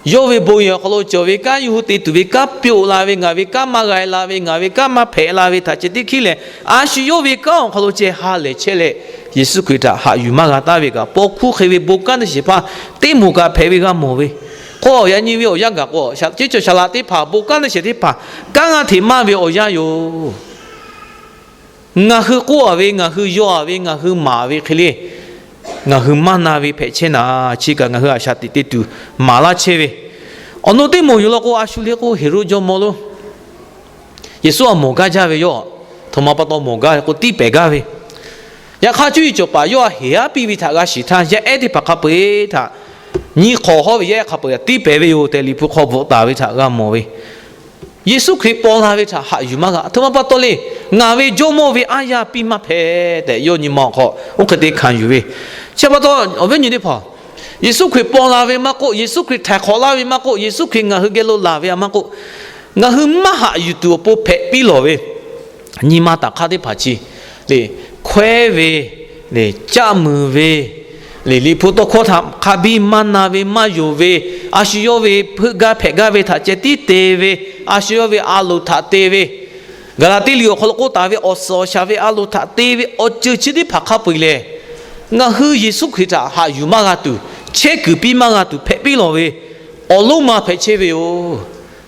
Yawˇ ve bon yehˬ awˬ hk'aw lo cawˬ ve kanˉ, yawˇ hui te tuˬ ve kanˉ, pyoꞈ la ve, ngaˬ ve kanˉ maˇ g'a la ve, ngaˬ ve kanˉ maˇ hpehꞈ la ve htaꞈ ceh tiˉ hkiˉ leh, a shu yawˇ ve kanˉ awˬ hk'aw lo ceh ha lehˬ chehˇ leh, Yeˍsuˆ Hkriꞈ htaꞈ haꞈ yuˬ maˇ g'a taˍ ve kaꞈ, paw hkuˇ hk'e ve bon kanˉ teˇ shehˍ hpaˇ teˇ moˍ kaꞈ hpehꞈ ve g'a mawˬ ve. K'o, yaꞈ nyi ve awˬ yanˇ gaˬ k'o, ceˇ cawˬ shaˍ laꞈ teˇ hpaˍ, bon kanˉ teˇ shehˍ teˇ hpaˍ kanˉ g'a hteꞈ maˇ ve awˬ yanˇ yoˬ. Ngaˬ hui k'oˆ-a ve, ngaˬ hui yaw-a ve, ngaˬ hui maˍ ve hk'e le, ngaˬ hui maˇ na ve hpehꞈ chehˇ naˍ, chi kaꞈ ngaˬ hui a shaꞈ teꞈ te tuˬ maˍ laˇ chehˇ ve. Awˬ nu teˇ moˍ yoˬ law k'o, a shu le k'o, Heˍroˆ jawˇmawˇ lo Yeˍsuˆ a mawˬ gaˇ jaˇ ve yoˬ. Htoꞈ ma pa taw mawˬ gaˇ ve k'o, tiˇ pehˍ gaˇ ve. Yaꞈ hk'aˇ, cuˇ yiˍ cawˬ paˍ yawˇ a heˍ aˉ piˇ ve htaꞈ g'a shiˍ htaˇ, yaˇ ehˉ teˇ hpaˍ hk'a peu-eˬ htaꞈ nyi hk'awꞈ hawˉ ve, yaˇ ehˉ hk'a peu-eˬ tiˇ pehˍ ve yoˬ tehꞈ Liꞈ hpu hk'aw bvuhꞈ taˍ ve htaꞈ g'a mawˬ ve. Yeˍsuˆ Hkriꞈ paw la ve htaꞈ haꞈ yuˬ maˇ g'a. Htoꞈ ma pa taw le, ngaˬ ve jawˇmawˇ ve aˉ yaˇ piˇ maˇ hpehꞈ tehꞈ yawˇ nyi ma awˬ hk'aw oˇ hk'e te hkanˍ yuˬ ve. Chi pa taw, awˬ viˉ nyi teˇ hpaˍ, Yeˍsuˆ Hkriꞈ paw la ve maˇ k'oˆ, Yeˍsuˆ Hkriꞈ htaiˍ hk'awꞈ laˇ ve maˇ k'oˆ, Yeˍsuˆ Hkriꞈ ngaˬ hui geh lo laˬ ve maˇ k'oˆ, ngaˬ hui maˇ haꞈ yuˬ tuˬ awˬ pon hpehꞈ piˇ lawˬ ve nyi ma taˍ hk'aˇ teˇ hpaˍ chi le, hkawehˉ ve, le, caˆ muiˬ ve, le, Liꞈ hpu tawˇ hkawˇ htaꞈ hk'a biˇ maˇ na ve, maˇ yonˍ ve, a shu yawˇ ve heuˆ gaˇ hpehꞈ gaˇ ve htaꞈ ceh tiˉ te ve, a shu yawˇ ve a loˍ htaꞈ te ve, Gaˍlaˍtiˆ liꞈ awˬ hk'aw lo k'oˆ taˍ ve awˬ suhˍ awˬ shaˍ ve a loˍ htaꞈ te ve awˬ ceuˬ chi teˇ hpaˍ hk'a peu-eˬ lehˬ, ngaˬ hui Yeˍsuˆ Hkriꞈ htaꞈ haꞈ yuˬ maˇ g'a tuˬ, chehˇ kuiˬ piˇ maˇ g'a tuˬ hpehꞈ piˇ lawˬ ve awˬ lonˉ ma hpehꞈ chehˇ ve yoˬ.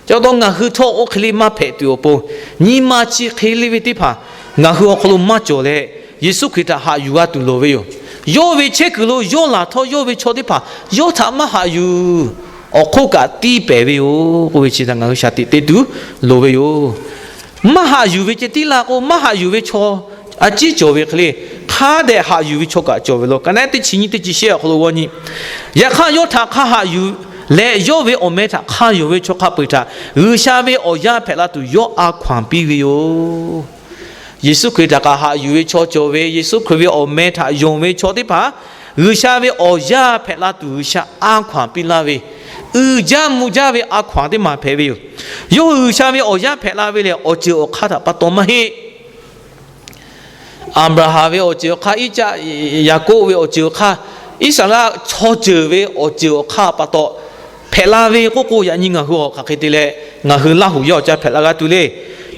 Chi pa taw ngaˬ hui htawˇ oˇ hk'e le maˇ hpehꞈ tuˬ awˬ pon, nyi ma chi hk'e le ve teˇ hpaˍ ngaˬ hui awˬ hk'aw lo maˇ cawˬ leh, Yeˍsuˆ Hkriꞈ htaꞈ haꞈ yuˬ g'a tuˬ loˍ ve yoˬ. Yawˇ ve chehˇ kuiˬ lo yawˇ laˬ htawˇ, yawˇ ve chaw teˇ hpaˍ yawˇ htaꞈ maˇ haꞈ yuˬ. Awˬ hk'oˆ kaꞈ tiˇ pehˍ ve yoˬ k'oˆ ve chi htaꞈ ngaˬ hui shaˍ tiꞈ te tuˬ loˍ ve yoˬ. Maˇ haꞈ yuˬ ve ceh tiˉ laˇ k'o, maˇ haꞈ yuˬ ve chaw a ciˉ cawˬ ve hk'e le, hk'a dehꞈ haꞈ yuˬ ve chaw kaꞈ cawˬ ve law. Ka naˉ teˇ chi nyi teˇ chi shehˆ awˬ hk'aw lo g'aw nyi. Yaꞈ hk'aˇ, yawˇ htaꞈ hk'a haꞈ yuˬ leh yawˇ ve awˬ meh htaꞈ hk'a yonˍ ve chaw hk'a peu-eˬ htaꞈ G'uiˬsha ve awˬ yaˇ hpehꞈ la tuˬ yawˇ a hkaw-anˬ piˇ ve yoˬ. Yeˍsuˆ Hkriꞈ htaꞈ kaꞈ haꞈ yuˬ ve chaw cawˬ ve, Yeˍsuˆ Hkriꞈ ve awˬ meh htaꞈ yonˍ ve chaw teˇ hpaˍ G'uiˬsha ve awˬ yaˇ hpehꞈ la tuˬ G'uiˬsha a hkaw-anˬ piˇ laˇ ve, uiˍ jaˇ mvuh jaˇ ve a hkaw-anˬ teˇ maˬ hpehꞈ ve yoˬ. Yawˇ hui G'uiˬsha ve awˬ yaˇ hpehꞈ la ve lehˬ, awˬ ceuˬ awˬ hk'aˇ htaꞈ pa taw maˇ heˆ. Aˍbraˍhanˍ ve awˬ ceuˬ awˬ hk'aˇ, Iˉcaˆ, Yaˍkoˆ ve awˬ ceuˬ awˬ hk'aˇ, Iˉsaˍreˍlaˆ chaw ceuˬ ve awˬ ceuˬ awˬ hk'aˇ pa taw hpehꞈ la ve k'oˆ k'o, yaꞈ nyi ngaˬ hui awˬ hk'aˬ hk'e te leh ngaˬ hui Laˇ huˍ yaˇ awˬ ca hpehꞈ la g'a tuˬ le.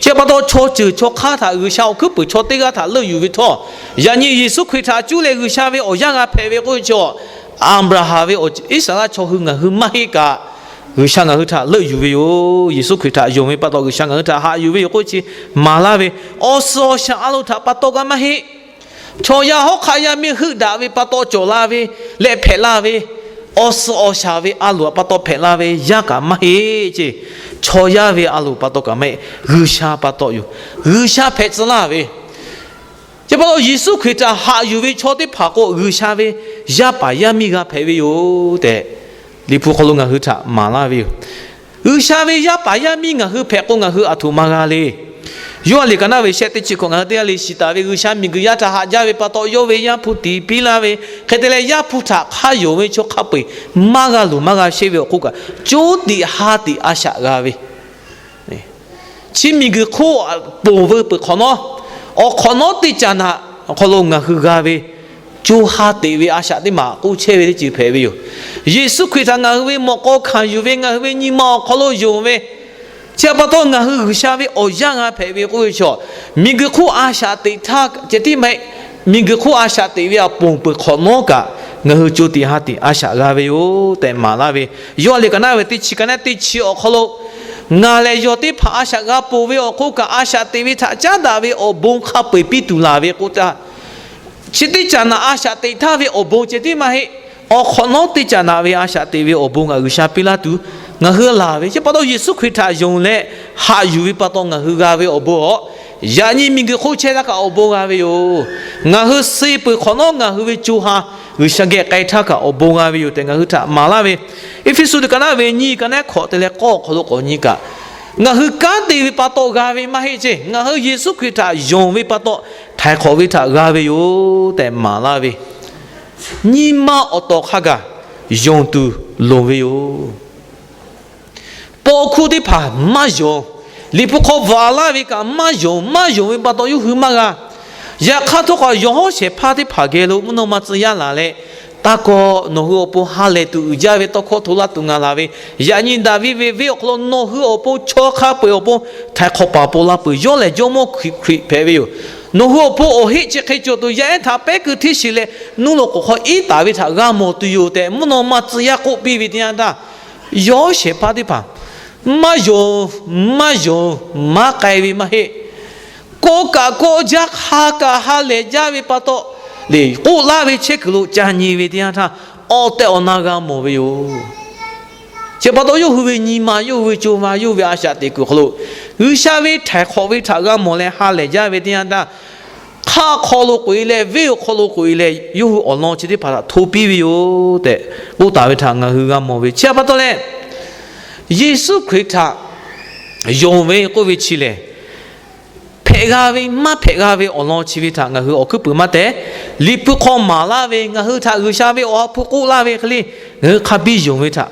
Chi pa taw chaw ceuˬ chaw hk'aˇ htaꞈ G'uiˬsha awˬ hkuiˉ puiˍ chaw teˇ g'aˇ htaꞈ leuˆ yuˬ ve htawˇ, yaꞈ nyi Yeˍsuˆ Hkriꞈ htaꞈ cuˇ leh G'uiˬsha ve awˬ yaˇ g'a hpehꞈ ve k'oˆ ve chaw, Aˍbraˍhanˍ ve awˬ ceuˬ, Iˉsaˍreˍlaˆ chaw hui ngaˬ hui maˇ heˆ kaꞈ, G'uiˬsha ngaˬ hui htaꞈ leuˆ yuˬ ve yoˬ. Yeˍsuˆ Hkriꞈ htaꞈ yonˍ ve pa taw G'uiˬsha ngaˬ hui htaꞈ haꞈ yuˬ ve yoˬ k'oˆ ve chi maˍ laˇ ve, awˬ suhˍ awˬ shaˍ a loˍ htaꞈ pa taw kaꞈ maˇ heˆ. Chaw yaˇ hawˉ hk'aˆ yaˇ miˇ heuˆ daꞈ ve pa taw cawˬ la ve leh hpehꞈ la ve, awˬ suhˍ awˬ shaˍ ve a loˍ pa taw hpehꞈ la ve yaˇ kaꞈ maˇ heˆ ce. Chaw yaˇ ve a loˍ pa taw kaꞈ maˇ heˆ, G'uiˬsha pa taw yoˬ. G'uiˬsha hpehꞈ tcuh laˇ ve, chi pa taw Yeˍsuˆ Hkriꞈ htaꞈ haꞈ yuˬ ve chaw teˇ hpaˍ k'o, G'uiˬsha ve yaˇ paˍ yaˇ miˇ g'a hpehꞈ ve yoˬ tehꞈ, Liꞈ hpu hk'aw lo ngaˬ hui htaꞈ maˍ laˇ ve yoˬ. G'uiˬsha ve yaˇ paˍ yaˇ miˇ ngaˬ hui hpehꞈ k'o, ngaˬ hui aˬ htoꞈ ma g'a le. Yoˇhanˬ liꞈ ka naˉ ve shehˆ teˇ chi hkawꞈ ngaˬ hui teˇ g'aˇ le shiˍ taˍ ve, G'uiˬsha miˬguiˬ yaˇ htaꞈ haꞈ jaˇ ve pa taw, yawˇ ve Yaˇ hpu tiˍ piˇ laˇ ve hk'e te leh, Yaˇ hpu htaꞈ hk'a yonˍ ve chaw hk'a peu-eˬ maˇ g'a luˬ maˇ g'a sheˆ ve awˬ hk'oˆ kaꞈ, coˇ tiꞈ ha tiꞈ a shaꞈ g'a ve, chi miˬguiˬ hk'oˆ ponˬ veu peuˬ hk'awꞈ nawˉ, awˬ hk'awꞈ nawˉ teˇ caꞈ naꞈ awˬ hk'aw lo ngaˬ hui g'a ve, co ha teꞈ ve a shaꞈ teˇ maˬ k'oˆ chehˇ ve teˇ ceuˬ hpehꞈ ve yoˬ. Yeˍsuˆ Hkriꞈ htaꞈ ngaˬ hui ve mawꞈ k'aw hkanˍ yuˬ ve, ngaˬ hui ve nyi ma awˬ hk'aw lo yonˍ ve, chi pa taw ngaˬ hui G'uiˬsha ve awˬ yaˇ g'a hpehꞈ ve k'oˆ ve chaw, miˬguiˬ hk'oˆ a shaꞈ teꞈ htaˇ ceh tiˉ maˇ heˆ. Miˬguiˬ hk'oˆ a shaꞈ teꞈ ve a ponˬ peuˬ hk'awꞈ nawˉ kaꞈ, ngaˬ hui co tiꞈ ha tiꞈ a shaꞈ g'a ve yoˬ tehꞈ maˍ laˇ ve, Yoˇhanˬ liꞈ ka naˉ ve teˇ chi ka naˉ teˇ chi awˬ hk'aw lo, ngaˬ lehˬ yawˬ teˇ hpaˍ a shaꞈ g'a ponˬ ve awˬ hk'oˆ kaꞈ, a shaꞈ teꞈ ve htaꞈ caˉ daꞈ ve awˬ bon hk'a peu-eˬ piˇ tuˬ laˬ ve k'oˆ taˇ, chi teˇ caꞈ naꞈ a shaꞈ teꞈ htaˇ ve awˬ bon ceh tiˉ maˇ heˆ. Awˬ hk'awꞈ nawˉ teˇ caꞈ naꞈ ve a shaꞈ teꞈ ve awˬ bon kaꞈ G'uiˬsha piˇ laˇ tuˬ ngaˬ hui laˬ ve, chi pa taw Yeˍsuˆ Hkriꞈ htaꞈ yonˍ leh haꞈ yuˬ ve pa taw ngaˬ hui g'a ve awˬ bon awˬ, yaꞈ nyi miˬguiˬ hk'oˆ chehˇ htaˇ kaꞈ awˬ bon g'a ve yoˬ. Ngaˬ hui suh peuˬ hk'awꞈ nawˉ ngaˬ hui ve co ha G'uiˬsha geh k'ai htaˇ kaꞈ awˬ bon g'a ve yoˬ tehꞈ ngaˬ hui htaꞈ maˍ laˇ ve, Eˇfeˇsuꞈ liꞈ ka naˉ ve nyiˇ ka naˉ hkawꞈ te leh k'awˇ awˬ hk'aw lo k'awꞈ nyi kaꞈ, ngaˬ hui kanˉ te ve pa taw g'a ve maˇ heˆ ce. Ngaˬ hui Yeˍsuˆ Hkriꞈ htaꞈ yonˍ ve pa taw htaiˍ hk'awꞈ ve htaꞈ g'a ve yoˬ tehꞈ maˍ laˇ ve, nyi ma awˬ tawˍ hk'a gaˬ yonˍ tuˬ loˍ ve yoˬ. Paw hkuˇ teˇ hpaˍ maˇ yonˍ, Liꞈ hpu hk'aw bvuhꞈ laˇ ve kaꞈ maˇ yonˍ, maˇ yonˍ ve pa taw yawˇ hui maˇ g'a. Yaꞈ hk'aˇ htawˇ kaꞈ yawˬ hawˉ shehˍ hpaˇ teˇ hpaˍ geh lo mvuhˇ naw ma tcuh yaˇ laˬ leh, Taˇ kawˆ, nawˬ hui awˬ pon ha lehˬ tuˬ uiˍ jaˇ ve tawˇ hkawˇ hto laˇ tuˬ ngaˬ laˬ ve, yaꞈ nyi Daˍviˆ ve venˇ awˬ hk'aw lo nawˬ hui awˬ pon chaw hk'a peu-eˬ awˬ pon htaiˍ hk'awꞈ paˍ ponˬ la peuˬ. Yawˇ lehˬ Jawˇmawˇ Hkriꞈ hpehꞈ ve yoˬ. Nawˬ hui awˬ pon awˬ heˆ chi hk'e cawˬ tuˬ yaˇ ehˉ htaꞈ pehˉ keu hteˇ sheˍ leh, nuˇ loꞈ k'oˍ hk'aw iˉ taˍ ve htaꞈ g'a mawˬ tuˬ yoˬ tehꞈ, mvuhˇ naw ma tcuh yaˇ k'oˆ piˇ ve teˇ yanˇ htaˇ, yawˇ shehˍ hpaˇ teˇ hpaˍ maˇ yonˍ, maˇ yonˍ, maˇ k'ai ve maˇ heˆ. Kawˆ kaꞈ kawˆ jaˇ, ha kaꞈ ha lehˬ jaˇ ve pa taw, le k'oˆ laˇ ve chehˇ kuiˬ lo ca nyi ve teˇ yanˇ htaˇ, awˬ tehˬ awˬ na g'a mawˬ ve yoˬ. Chi pa taw, yawˇ hui ve nyi ma, yawˇ hui ve co ma, yawˇ hui ve a shaꞈ teꞈ kuiˬ hk'aw lo G'uiˬsha ve htaiˍ hk'awꞈ ve htaꞈ g'a mawˬ leh ha lehˬ jaˇ ve teˇ yanˇ htaˇ, hk'aˆ hk'aw lo k'oꞈ-e leh, venˇ awˬ hk'aw lo k'oꞈ-e leh, yawˇ hui awˬ lawn chi teˇ hpaˍ htaꞈ hto piˇ ve yoˬ tehꞈ k'oˆ taˍ ve htaꞈ ngaˬ hui g'a mawˬ ve. Chi pa taw leh, Yeˍsuˆ Hkriꞈ htaꞈ yonˍ ve k'oˆ ve chi lehˬ, hpehꞈ g'a ve maˇ hpehꞈ g'a ve awˬ lawn chi ve htaꞈ ngaˬ hui awˬ hkuiˉ puiˍ maˇ tehꞈ, Liꞈ hpu hk'aw maˍ laˇ ve, ngaˬ hui htaꞈ G'uiˬsha ve Awˬ ha hpu k'oˆ laˇ ve hk'e le, ngaˬ hui hk'a biˇ yonˍ ve htaꞈ,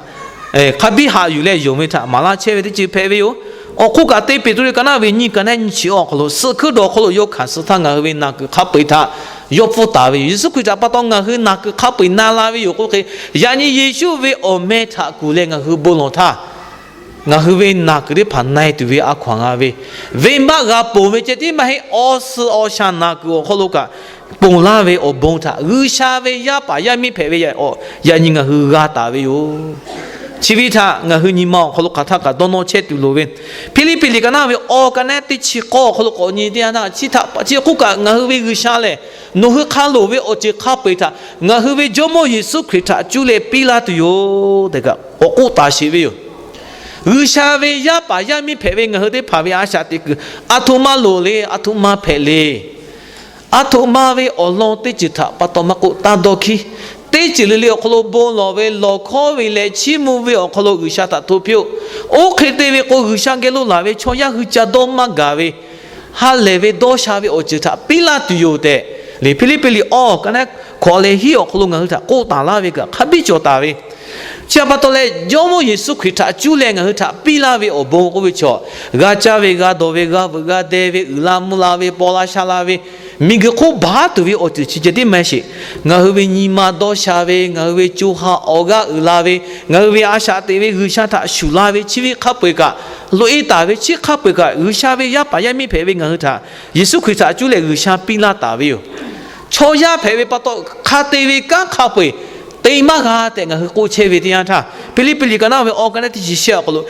hk'a biˇ haꞈ yuˬ leh yonˍ ve htaꞈ maˍ laˇ chehˇ ve teˇ ceuˬ hpehꞈ ve yoˬ. Awˬ hk'oˆ kaꞈ, Teˇ Peˍtruˆ ka naˆ ve nyiˇ, ka naˆ nyiˇ chi awˬ hk'aw lo, suh hkuiˉ dawˬ hk'aw lo yawˇ hkanˍ suh htaˇ, ngaˬ hui ve naˬ kuiˬ hk'a peu-eˬ htaꞈ yawˇ pfuhˇ taˍ ve yoˬ. Yeˍsuˆ Hkriꞈ htaꞈ pa taw ngaˬ hui naˬ kuiˬ hk'a peu-eˬ na la ve yoˬ k'oˆ hk'e, yaꞈ nyi Yeˍsuˆ ve awˬ meh htaꞈ kuˬ leh ngaˬ hui bon lawˬ htaˇ, ngaˬ hui ve naˬ kuiˬ teˇ hpaˍ na-e tuˬ ve a hkaw-anˬ g'a ve, venˇbaˆ g'a ponˬ ve ceh tiˉ maˇ heˆ, awˬ suhˍ awˬ shaˍ naˬ kuiˬ awˬ hk'aw lo kaꞈ ponˬ laˇ ve awˬ bon htaꞈ G'uiˬsha ve yaˇ paˍ yaˇ miˇ hpehꞈ ve yaꞈ nyi ngaˬ hui g'a taˍ ve yoˬ. Chi ve htaꞈ ngaˬ hui nyi ma awˬ hk'aw lo hk'aˬ htaˇ kaꞈ dawˇ nawˇ chehˇ tuˬ loˍ ve, Hpiˇliˇpiˆ liꞈ ka naˆ ve awˬ, ka naˆ teˇ chi k'awˇ awˬ hk'aw lo k'awꞈ nyi teˇ yanˇ htaˇ, chi htaꞈ pa chi hk'oˆ kaꞈ ngaˬ hui ve G'uiˬsha lehˬ, nawˬ hui hk'a loˍ ve awˬ ceuˬ hk'a peu-eˬ htaꞈ ngaˬ hui ve Jawˇmawˇ Yeˍsuˆ Hkriꞈ htaꞈ cuˇ leh piˇ laˇ tuˬ yoˬ tehꞈ kaꞈ k'awꞈ k'oˆ taˍ sheˍ ve yoˬ. G'uiˬsha ve yaˇ paˍ yaˇ miˇ hpehꞈ ve ngaˬ hui teˇ hpaˍ ve a shaꞈ teꞈ kuiˬ, aˬ htoꞈ ma loˍ le, aˬ htoꞈ ma hpehꞈ le. Aˬ htoꞈ ma ve awˬ lawn teˇ ceuˬ htaꞈ pa taw maˇ k'oˆ, taˇ dawˇ hkiˇ. Teˇ ceuˬ le le awˬ hk'aw lo bon lawˬ ve, lawˬ hkawˉ ve leh chiˇ mvuh ve awˬ hk'aw lo G'uiˬsha htaꞈ hto piˇ-oˆ. Oˇ hk'e te ve k'o, G'uiˬsha geh lo laˬ ve chaw yaˇ hui ca dawˇ maˇ gaˬ ve, ha lehˬ ve dawˇ sha ve awˬ ceuˬ htaꞈ piˇ laˇ tuˬ yoˬ tehꞈ, le Hpiˇliˇpiˆ liꞈ awˬ, ka naˆ hkawꞈ leh hiˉ awˬ hk'aw lo ngaˬ hui htaꞈ k'oˆ taˍ laˇ ve kaꞈ hk'a biˇ cawˬ taˍ ve. Chi htaꞈ pa taw leh, Jawˇmawˇ Yeˍsuˆ Hkriꞈ htaꞈ cuˇ leh ngaˬ hui htaꞈ piˇ laˇ ve awˬ bon k'oˆ ve chaw, g'a caˇ ve, g'a dawˬ ve, g'a veuꞈ g'a deh ve, uiˍ la mvuh la ve, paw la sha la ve, miˬguiˬ hk'oˆ baˬ tuˬ ve awˬ ceuˬ chi ceh tiˉ maˇ sheˍ. Ngaˬ hui ve nyi ma dawˇ sha ve, ngaˬ hui ve co ha awˬ g'aˇ uiˍ la ve, ngaˬ hui ve a shaꞈ teꞈ ve G'uiˬsha htaꞈ shuˍ la ve, chi ve hk'a peu-eˬ kaꞈ, loꞈ-e taˍ ve chi hk'a peu-eˬ kaꞈ, G'uiˬsha ve yaˇ paˍ yaˇ miˇ hpehꞈ ve ngaˬ hui htaꞈ Yeˍsuˆ Hkriꞈ htaꞈ cuˇ leh G'uiˬsha piˇ laˇ taˍ ve yoˬ. Chaw yaˇ hpehꞈ ve pa taw, hk'a te ve kanˉ hk'a peu-eˬ te maˇ g'a tehꞈ ngaˬ hui k'oˆ chehˇ ve teˇ yanˇ htaˇ, Hpiˇliˇpiˆ liꞈ ka naˆ ve awˬ, ka naˆ teˇ chi shehˆ awˬ hk'aw lo,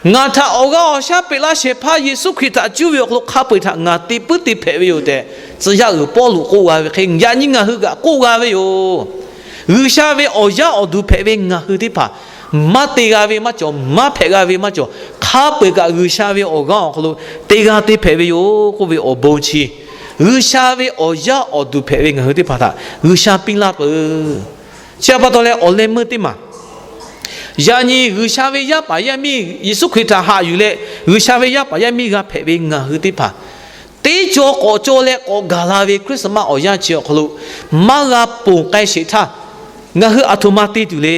ngaˬ htaꞈ awˬ g'aˇ awˬ shaˉ peꞈ laˇ shehˍ hpaˇ Yeˍsuˆ Hkriꞈ htaꞈ cuˇ ve awˬ hk'aw lo hk'a peu-eˬ htaꞈ ngaˬ te puiˉ te hpehꞈ ve yoˬ tehꞈ, tcuh yaˇ uiˍ Pawˇluꞈ k'oˆ g'a ve hk'e, yaꞈ nyi ngaˬ hui kaꞈ k'oˆ g'a ve yoˬ. G'uiˬsha ve awˬ yaˇ awˬ duˬ hpehꞈ ve ngaˬ hui teˇ hpaˍ, maˇ te g'a ve maˇ cawˬ, maˇ hpehꞈ g'a ve maˇ cawˬ, hk'a peu-eˬ kaꞈ G'uiˬsha ve awˬ g'aˇ awˬ hk'aw lo te g'a te hpehꞈ ve yoˬ k'oˆ ve awˬ bon chi, G'uiˬsha ve awˬ yaˇ awˬ duˬ hpehꞈ ve ngaˬ hui teˇ hpaˍ htaꞈ G'uiˬsha piˇ laˇ peuˬ. Chi htaꞈ pa taw leh, awˬ leh meuˇ teˇ maˬ, yaꞈ nyi G'uiˬsha ve yaˇ paˍ yaˇ miˇ Yeˍsuˆ Hkriꞈ htaꞈ haꞈ yuˬ leh G'uiˬsha ve yaˇ paˍ yaˇ miˇ g'a hpehꞈ ve ngaˬ hui teˇ hpaˍ, teˇ cawˇ k'awꞈ cawˇ leh k'awꞈ gaˬ la ve Christmas awˬ yanˇ chi awˬ hk'aw lo maˇ g'a ponˬ k'ai sheˍ htaˇ, ngaˬ hui aˬ htoꞈ ma te tuˬ le.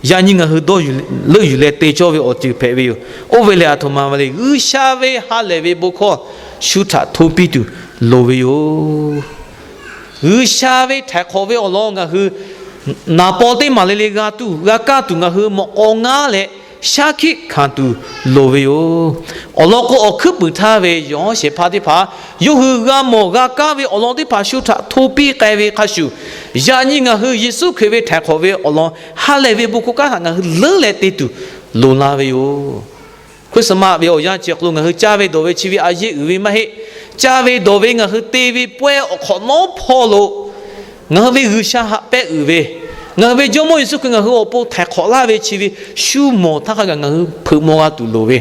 Yaꞈ nyi ngaˬ hui dawˇ leuˆ yuˬ leh te cawˇ ve awˬ ceuˬ hpehꞈ ve yoˬ. Oˇ ve lehˬ, aˬ htoꞈ ma le, G'uiˬsha ve ha lehˬ ve bon hkawˇ shu htaꞈ hto piˇ tuˬ loˍ ve yoˬ. G'uiˬsha ve htaiˍ hk'awꞈ ve awˬ lawn ngaˬ hui naˍ paw teˇ maˬ le le g'a tuˬ g'a kaˇ tuˬ, ngaˬ hui mawꞈ k'aw ngaˉ leh shaˉ hkiˆ hkanˍ tuˬ loˍ ve yoˬ. Awˬ lawn k'o, awˬ hkuiˉ puiˍ htaˇ ve yawˬ shehˍ hpaˇ teˇ hpaˍ, yawˇ hui g'a mawˬ g'a kaˇ ve awˬ lawn teˇ hpaˍ shu htaꞈ hto piˇ k'ai ve hk'a shuˍ, yaꞈ nyi ngaˬ hui Yeˍsuˆ Hkriꞈ ve htaiˍ hk'awꞈ ve awˬ lawn ha lehˬ ve bon hkawˇ kanˉ htaꞈ ngaˬ hui leuˉ leh te tuˬ loˍ la ve yoˬ. Christmas ve awˬ yanˇ chi awˬ hk'aw lo ngaˬ hui caˇ ve dawˬ ve chi ve a yeˇ uiˍ ve maˇ heˆ. Caˇ ve dawˬ ve ngaˬ hui te ve pawehˇ awˬ hk'awꞈ nawˉ hpawˇ lo ngaˬ hui ve G'uiˬsha haꞈ pehnˇ uiˍ ve, ngaˬ hui ve Jawˇmawˇ Yeˍsuˆ Hkriꞈ ngaˬ hui awˬ pon htaiˍ hk'awꞈ laˇ ve chi ve shu mawˬ htaˇ hk'a gaˬ ngaˬ hui hpeuꞈ maw g'a tuˬ loˍ ve,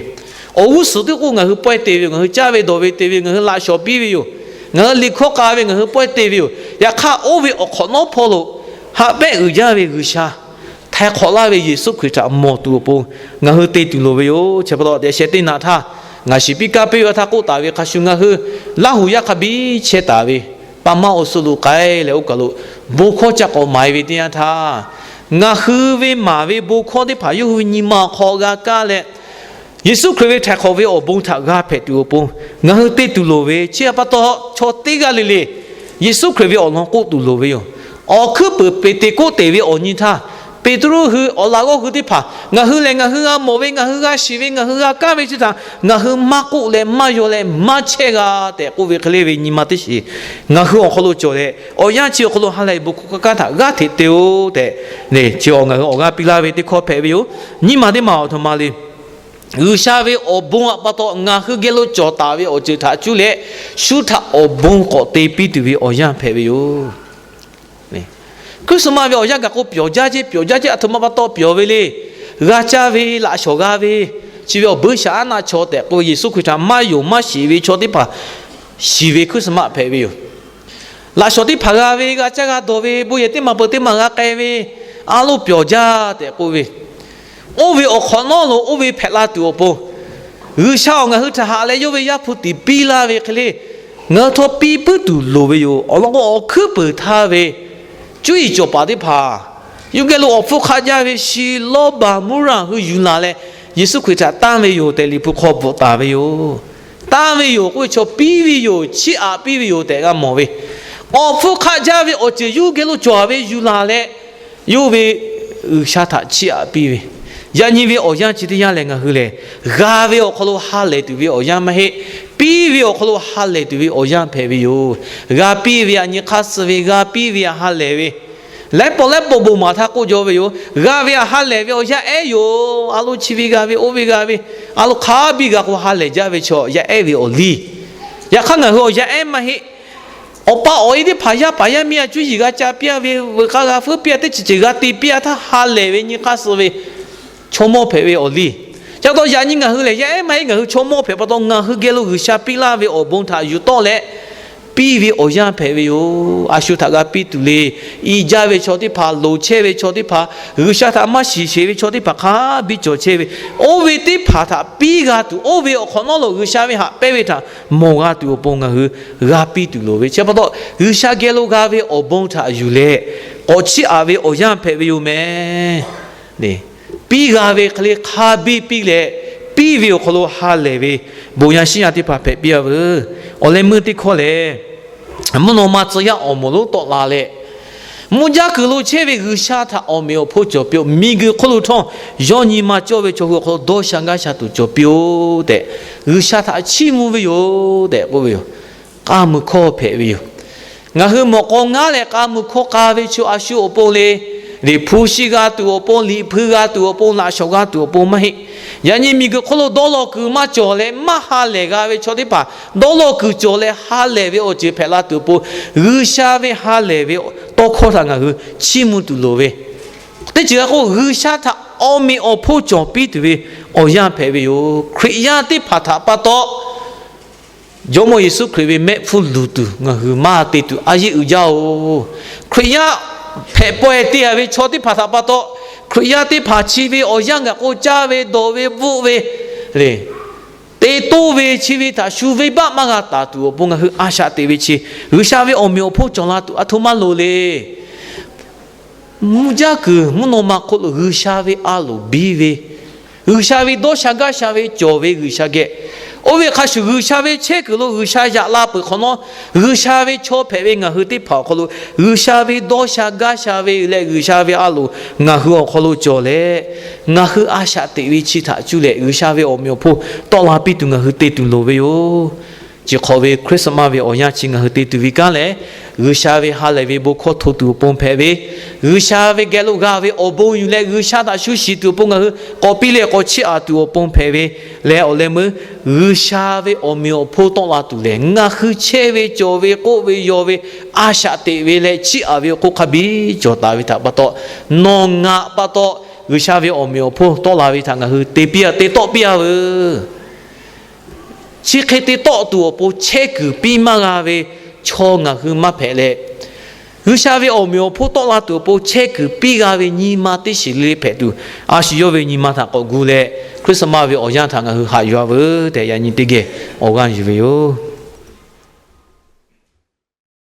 awˬ g'uˇ suhˍ teˇ k'oˆ ngaˬ hui pawehˇ te ve yoˬ. Ngaˬ hui caˇ ve dawˬ ve te ve yoˬ. Ngaˬ hui laꞈ shawˍ piˇ ve yoˬ. Ngaˬ hui liꞈ hkawˇ k'a ve ngaˬ hui pawehˇ te ve yoˬ. Yaꞈ hk'aˇ, oˇ ve awˬ hk'awꞈ nawˉ hpawˇ lo haꞈ pehnˇ uiˍ jaˇ ve G'uiˬsha, htaiˍ hk'awꞈ laˇ ve Yeˍsuˆ Hkriꞈ htaꞈ mawˬ tuˬ awˬ pon ngaˬ hui te tuˬ loˍ ve yoˬ. Chi pa taw, daꞈ sheh teˇ naꞈ htaˇ ngaˬ shiˍ piˇ kaˇ piˇ ve htaˇ k'oˆ taˍ ve hk'a shuˍ, ngaˬ hui Laˇhuˍ yaˇ hk'a biˇ chehˇ taˍ ve, pa maˇ awˬ suhˍ lo k'ai leh oˇ kaˬ lo bon hkawˇ ca k'awꞈ maˍ-e ve teˇ yanˇ htaˇ, ngaˬ hui ve maˍ ve bon hkawˇ teˇ hpaˍ yawˇ hui ve nyi ma awˬ hk'aw g'a kaˇ leh, Yeˍsuˆ Hkriꞈ ve htaiˍ hk'awꞈ ve awˬ bon htaꞈ g'a hpehꞈ tuˬ awˬ pon ngaˬ hui te tuˬ loˍ ve. Chi htaꞈ pa taw, chaw teˇ g'aˇ le le Yeˍsuˆ Hkriꞈ ve awˬ lawn k'oˆ tuˬ loˍ ve yoˬ. Awˬ hkuiˉ peuˍ Peˍteˍkoˆteˍ ve awˬ nyi htaˇ, Peˍtruˆ hui awˬ laꞈ g'awˇ hui teˇ hpaˍ, ngaˬ hui lehˬ ngaˬ hui g'a mawˬ ve, ngaˬ hui g'a shiˍ ve, ngaˬ hui g'a kaˇ ve chi htaꞈ ngaˬ hui maˇ k'oˆ leh maˇ yaw leh maˇ chehˇ g'a tehꞈ k'oˆ ve hk'e le ve nyi ma teˇ shiˍ ngaˬ hui awˬ hk'aw lo cawˬ leh, awˬ yanˇ chi awˬ hk'aw lo ha lehˬ bon hkawˇ hk'aˇ htaꞈ g'aˇ hteꞈ te-o tehꞈ, chi awˬ ngaˬ hui awˬ g'aˇ piˇ laˇ ve teˇ hkawˇ hpehꞈ ve yoˬ. Nyiˇ maˬ teˇ maˬ awˬ htoꞈ ma le. G'uiˬsha ve awˬ bon htaꞈ pa taw ngaˬ hui geh lo cawˬ taˍ ve awˬ ceuˬ htaꞈ cuˇ leh, shu htaꞈ awˬ bon k'awꞈ te piˇ tuˬ ve awˬ yanˇ hpehꞈ ve yoˬ. Christmas ve awˬ yanˇ gaˬ k'o, pyawˬ jaˇ ceˇ, pyawˬ jaˇ ceˇ, aˬ htoꞈ ma pa taw pyawˬ ve le. G'a caˇ ve, laꞈ shawˍ g'a ve, chi ve awˬ buiˇshaˆaˉnaˆ chaw tehꞈ k'oˆ ve Yeˍsuˆ Hkriꞈ htaꞈ maˇ yonˍ maˇ shiˍ ve chaw teˇ hpaˍ shiˍ ve Christmas hpehꞈ ve yoˬ. Laꞈ shawˍ teˇ hpaˍ g'a ve, g'a caˇ g'a dawˬ ve, bon yehˬ teˇ maˬ peuˬ teˇ maˬ g'a k'ai ve, a loˇ pyawˬ jaˇ tehꞈ k'oˆ ve, oˇ ve awˬ hk'awꞈ nawˉ lo oˇ ve hpehꞈ la tuˬ awˬ pon, G'uiˬsha awˬ ngaˬ hui htaꞈ haꞈ leh yawˇ ve Yaˇ hpu tiˍ piˇ laˇ ve hk'e le, ngaˬ hui htawˇ piˇ puiˉ tuˬ loˍ ve yoˬ. Awˬ lawn k'o, awˬ hkuiˉ peuˍ htaˇ ve cuˇ yiˍ cawˬ paˍ teˇ hpaˍ yawˇ geh lo awˬ hpfuhˇ hk'aˆ jaˇ ve shi lawˇ baˬ muˇraˬ hui yuˬ laˬ leh, Yeˍsuˆ Hkriꞈ htaꞈ tanˇ ve yoˬ tehꞈ Liꞈ hpu hk'aw bvuhꞈ taˍ ve yoˬ. Tanˇ ve yoˬ k'oˆ ve chaw piˇ ve yoˬ, chiˇ aꞈ piˇ ve yoˬ tehꞈ g'a mawˬ ve, awˬ hpfuhˇ hk'aˆ jaˇ ve awˬ ceuˬ yawˇ geh lo cawˬ ve yuˬ laˬ leh, yawˇ ve G'uiˬsha htaꞈ chiˇ aꞈ piˇ ve, yaꞈ nyi ve awˬ yanˇ chi teˇ yanˇ lehˬ, ngaˬ hui lehˬ g'a ve awˬ hk'aw lo ha lehˬ tuˬ ve awˬ yanˇ maˇ heˆ. Piˇ ve awˬ hk'aw lo ha lehˬ tuˬ ve awˬ yanˇ hpehꞈ ve yoˬ. G'a piˇ ve aꞈ nyi hk'aˇ suh ve, g'a piˇ ve aꞈ ha lehˬ ve, laiˉ pawˆ laiˉ pawˆ bon maˍ htaˇ k'oˆ jaw ve yoˬ. G'a ve aꞈ ha lehˬ ve awˬ yaˇ ehˉ yoˬ. A loˇ chi ve g'a ve, oˇ ve g'a ve, a loˇ hk'a biˇ g'a k'o ha lehˬ jaˇ ve chaw yaˇ ehˉ ve awˬ liˇ. Yaꞈ hk'aˇ ngaˬ hui awˬ yaˇ ehˉ maˇ heˆ. Awˬ pa awˬ e teˇ hpaˍ yaˇ paˍ yaˇ miˇ a cuˇ yiˍ g'a ca piˇ a ve, veuꞈ k'aˇ g'a feuˉ piˇ a, teˇ ceuˬ ceuˬ g'a te piˇ a htaˇ ha lehˬ ve nyi hk'aˇ suh ve chaw mawˇ hpehꞈ ve awˬ liˇ. Ca taw yaꞈ nyi ngaˬ hui lehˬ yaˇ ehˉ maˇ heˆ, ngaˬ hui chaw mawˇ hpehꞈ pa taw ngaˬ hui geh lo G'uiˬsha piˇ laˇ ve awˬ bon htaꞈ yuˬ tawˆ leh piˇ ve awˬ yanˇ hpehꞈ ve yoˬ. A shu htaꞈ g'a piˇ tuˬ le. I jaˇ ve chaw teˇ hpaˍ, loˍ chehˇ ve chaw teˇ hpaˍ, G'uiˬsha htaꞈ maˇ shiˍ sheˍ ve chaw teˇ hpaˍ hk'a biˇ cawˬ chehˇ ve, oˇ ve teˇ hpaˍ htaꞈ piˇ g'a tuˬ, oˇ ve awˬ hk'awꞈ nawˉ lo G'uiˬsha ve haꞈ pehnˇ ve htaꞈ mawˬ g'a tuˬ awˬ pon ngaˬ hui g'a piˇ tuˬ loˍ ve chi pa taw, G'uiˬsha geh lo g'a ve awˬ bon htaꞈ yuˬ leh k'awꞈ chiˇ aꞈ ve awˬ yanˇ hpehꞈ ve yoˬ meh. Piˇ g'a ve hk'e le hk'a biˇ piˇ leh, piˇ ve awˬ hk'aw lo ha lehˬ ve bon yaˇ shiˉ yaˇ teˇ hpaˍ hpehꞈ piˇ a veuˬ. Awˬ leh meuˇ teˇ hkawˇ lehˬ, mvuhˇ naw ma tcuh yaˇ awˬ moˍ lonˉ tawˆ la leh, mvuhˇ jaˇ kuiˬ lo chehˇ ve G'uiˬsha htaꞈ awˬ meꞈ awˬ hponˇ cawˬ piˇ-oˆ. Miˬguiˬ hk'oˆ lo htawˇ yawˇ nyi ma cawˇ ve chaw hui awˬ hk'aw lo dawˇ sha gaˇ sha tuˬ cawˬ piˇ-oˆ tehꞈ, G'uiˬsha htaꞈ chiˇ mvuh ve yoˬ tehꞈ k'oˆ ve yoˬ. K'a muiˬ hkawˇ hpehꞈ ve yoˬ. Ngaˬ hui mawꞈ k'aw ngaˉ leh k'a muiˬ hkawˇ k'a ve chaw a shu awˬ pon le, liꞈ hpu shiˍ g'a tuˬ awˬ pon, liꞈ hpui g'a tuˬ awˬ pon, laꞈ shawˍ g'a tuˬ awˬ pon maˇ heˆ. Yaꞈ nyi miˬguiˬ hk'oˆ lo dawˇ law kuiˬ maˇ cawˬ leh maˇ ha lehˬ g'a ve chaw teˇ hpaˍ, dawˇ law kuiˬ cawˬ leh ha lehˬ ve awˬ ceuˬ hpehꞈ la tuˬ awˬ pon, G'uiˬsha ve ha lehˬ ve tawˇ hkawˇ htaꞈ ngaˬ hui chiˇ mvuh tuˬ loˍ ve, teˇ ceuˬ g'a k'o G'uiˬsha htaꞈ awˬ meꞈ awˬ hponˇ cawˬ piˇ tuˬ ve awˬ yanˇ hpehꞈ ve yoˬ. Hkriꞈ yaˇ teˇ hpaˍ htaꞈ pa taw Jawˇmawˇ Yeˍsuˆ Hkriꞈ ve mehˆ hpfuhˇ luˬ tuˬ ngaˬ hui maˇ te tuˬ a yeˇ uiˍ jaˇ-oˬ. Hkriꞈ yaˇ hpehꞈ pawehˇ te-a ve chaw teˇ hpaˍ htaꞈ pa taw, Hkriꞈ yaˇ teˇ hpaˍ chi ve awˬ yanˇ gaˬ k'o caˇ ve, dawˬ ve, bvuhˆ ve le, te toˇ ve chi ve htaꞈ shu venˇbaˆ maˇ g'a taˍ tuˬ awˬ pon ngaˬ hui a shaꞈ teꞈ ve chi, G'uiˬsha ve awˬ meꞈ awˬ hponˇ cawˬ la tuˬ a htoꞈ ma loˍ le. Mvuhˇ jaˇ kuiˬ mvuhˇ naw ma hk'oˆ lo G'uiˬsha ve a loˍ biˇ ve, G'uiˬsha ve dawˇ sha gaˇ sha ve cawˬ ve G'uiˬsha geh, oˇ ve hk'a shuˍ G'uiˬsha ve chehˇ kuiˬ lo G'uiˬsha yaꞈ la peuˬ hk'awꞈ nawˉ, G'uiˬsha ve chaw hpehꞈ ve ngaˬ hui teˇ hpaˍ awˬ hk'aw lo G'uiˬsha ve dawˇ sha gaˇ sha ve leh G'uiˬsha ve a loˍ ngaˬ hui awˬ hk'aw lo cawˬ leh, ngaˬ hui a shaꞈ teꞈ ve chi htaꞈ cuˇ leh G'uiˬsha ve awˬ meꞈ awˬ hponˇ tawˆ la piˇ tuˬ ngaˬ hui te tuˬ loˍ ve yoˬ. Chi hk'awꞈ ve Christmas ve awˬ yanˇ chi ngaˬ hui te tuˬ ve kanˉ lehˬ, G'uiˬsha ve ha lehˬ ve bon hkawˇ hto tuˬ awˬ pon hpehꞈ ve, G'uiˬsha ve geh lo g'a ve awˬ bon yuˬ leh G'uiˬsha htaꞈ shu shiˍ tuˬ awˬ pon ngaˬ hui k'awꞈ piˇ leh k'awꞈ chiˇ aꞈ tuˬ awˬ pon hpehꞈ ve leh, awˬ leh meuˇ G'uiˬsha ve awˬ meꞈ awˬ hponˇ tawˆ la tuˬ lehˬ, ngaˬ hui chehˇ ve cawˬ ve k'oˆ ve yaw ve a shaꞈ teꞈ ve leh chiˇ aꞈ ve awˬ hk'oˆ hk'a biˇ cawˬ taˍ ve htaꞈ pa taw, nawˬ ngaˬ pa taw G'uiˬsha ve awˬ meꞈ awˬ hponˇ tawˆ la ve htaꞈ ngaˬ hui te piˇ a, te tawˆ piˇ a veuˬ. Chi hk'e te tawˆ tuˬ awˬ pon chehˇ kuiˬ piˇ maˇ g'a ve chaw ngaˬ hui maˇ hpehꞈ leh, G'uiˬsha ve awˬ meꞈ awˬ hponˇ tawˆ la tuˬ awˬ pon chehˇ kuiˬ piˇ g'a ve nyi ma teˇ shiˍ le le hpehꞈ tuˬ, a shu yawˇ ve nyi ma htaꞈ k'awꞈ gu leh, Christmas ve awˬ yanˇ htaꞈ ngaˬ hui haꞈ yuˬ a veuˬ tehꞈ yaꞈ nyi teˇ geh awˬ g'aˇ yuˬ ve yoˬ.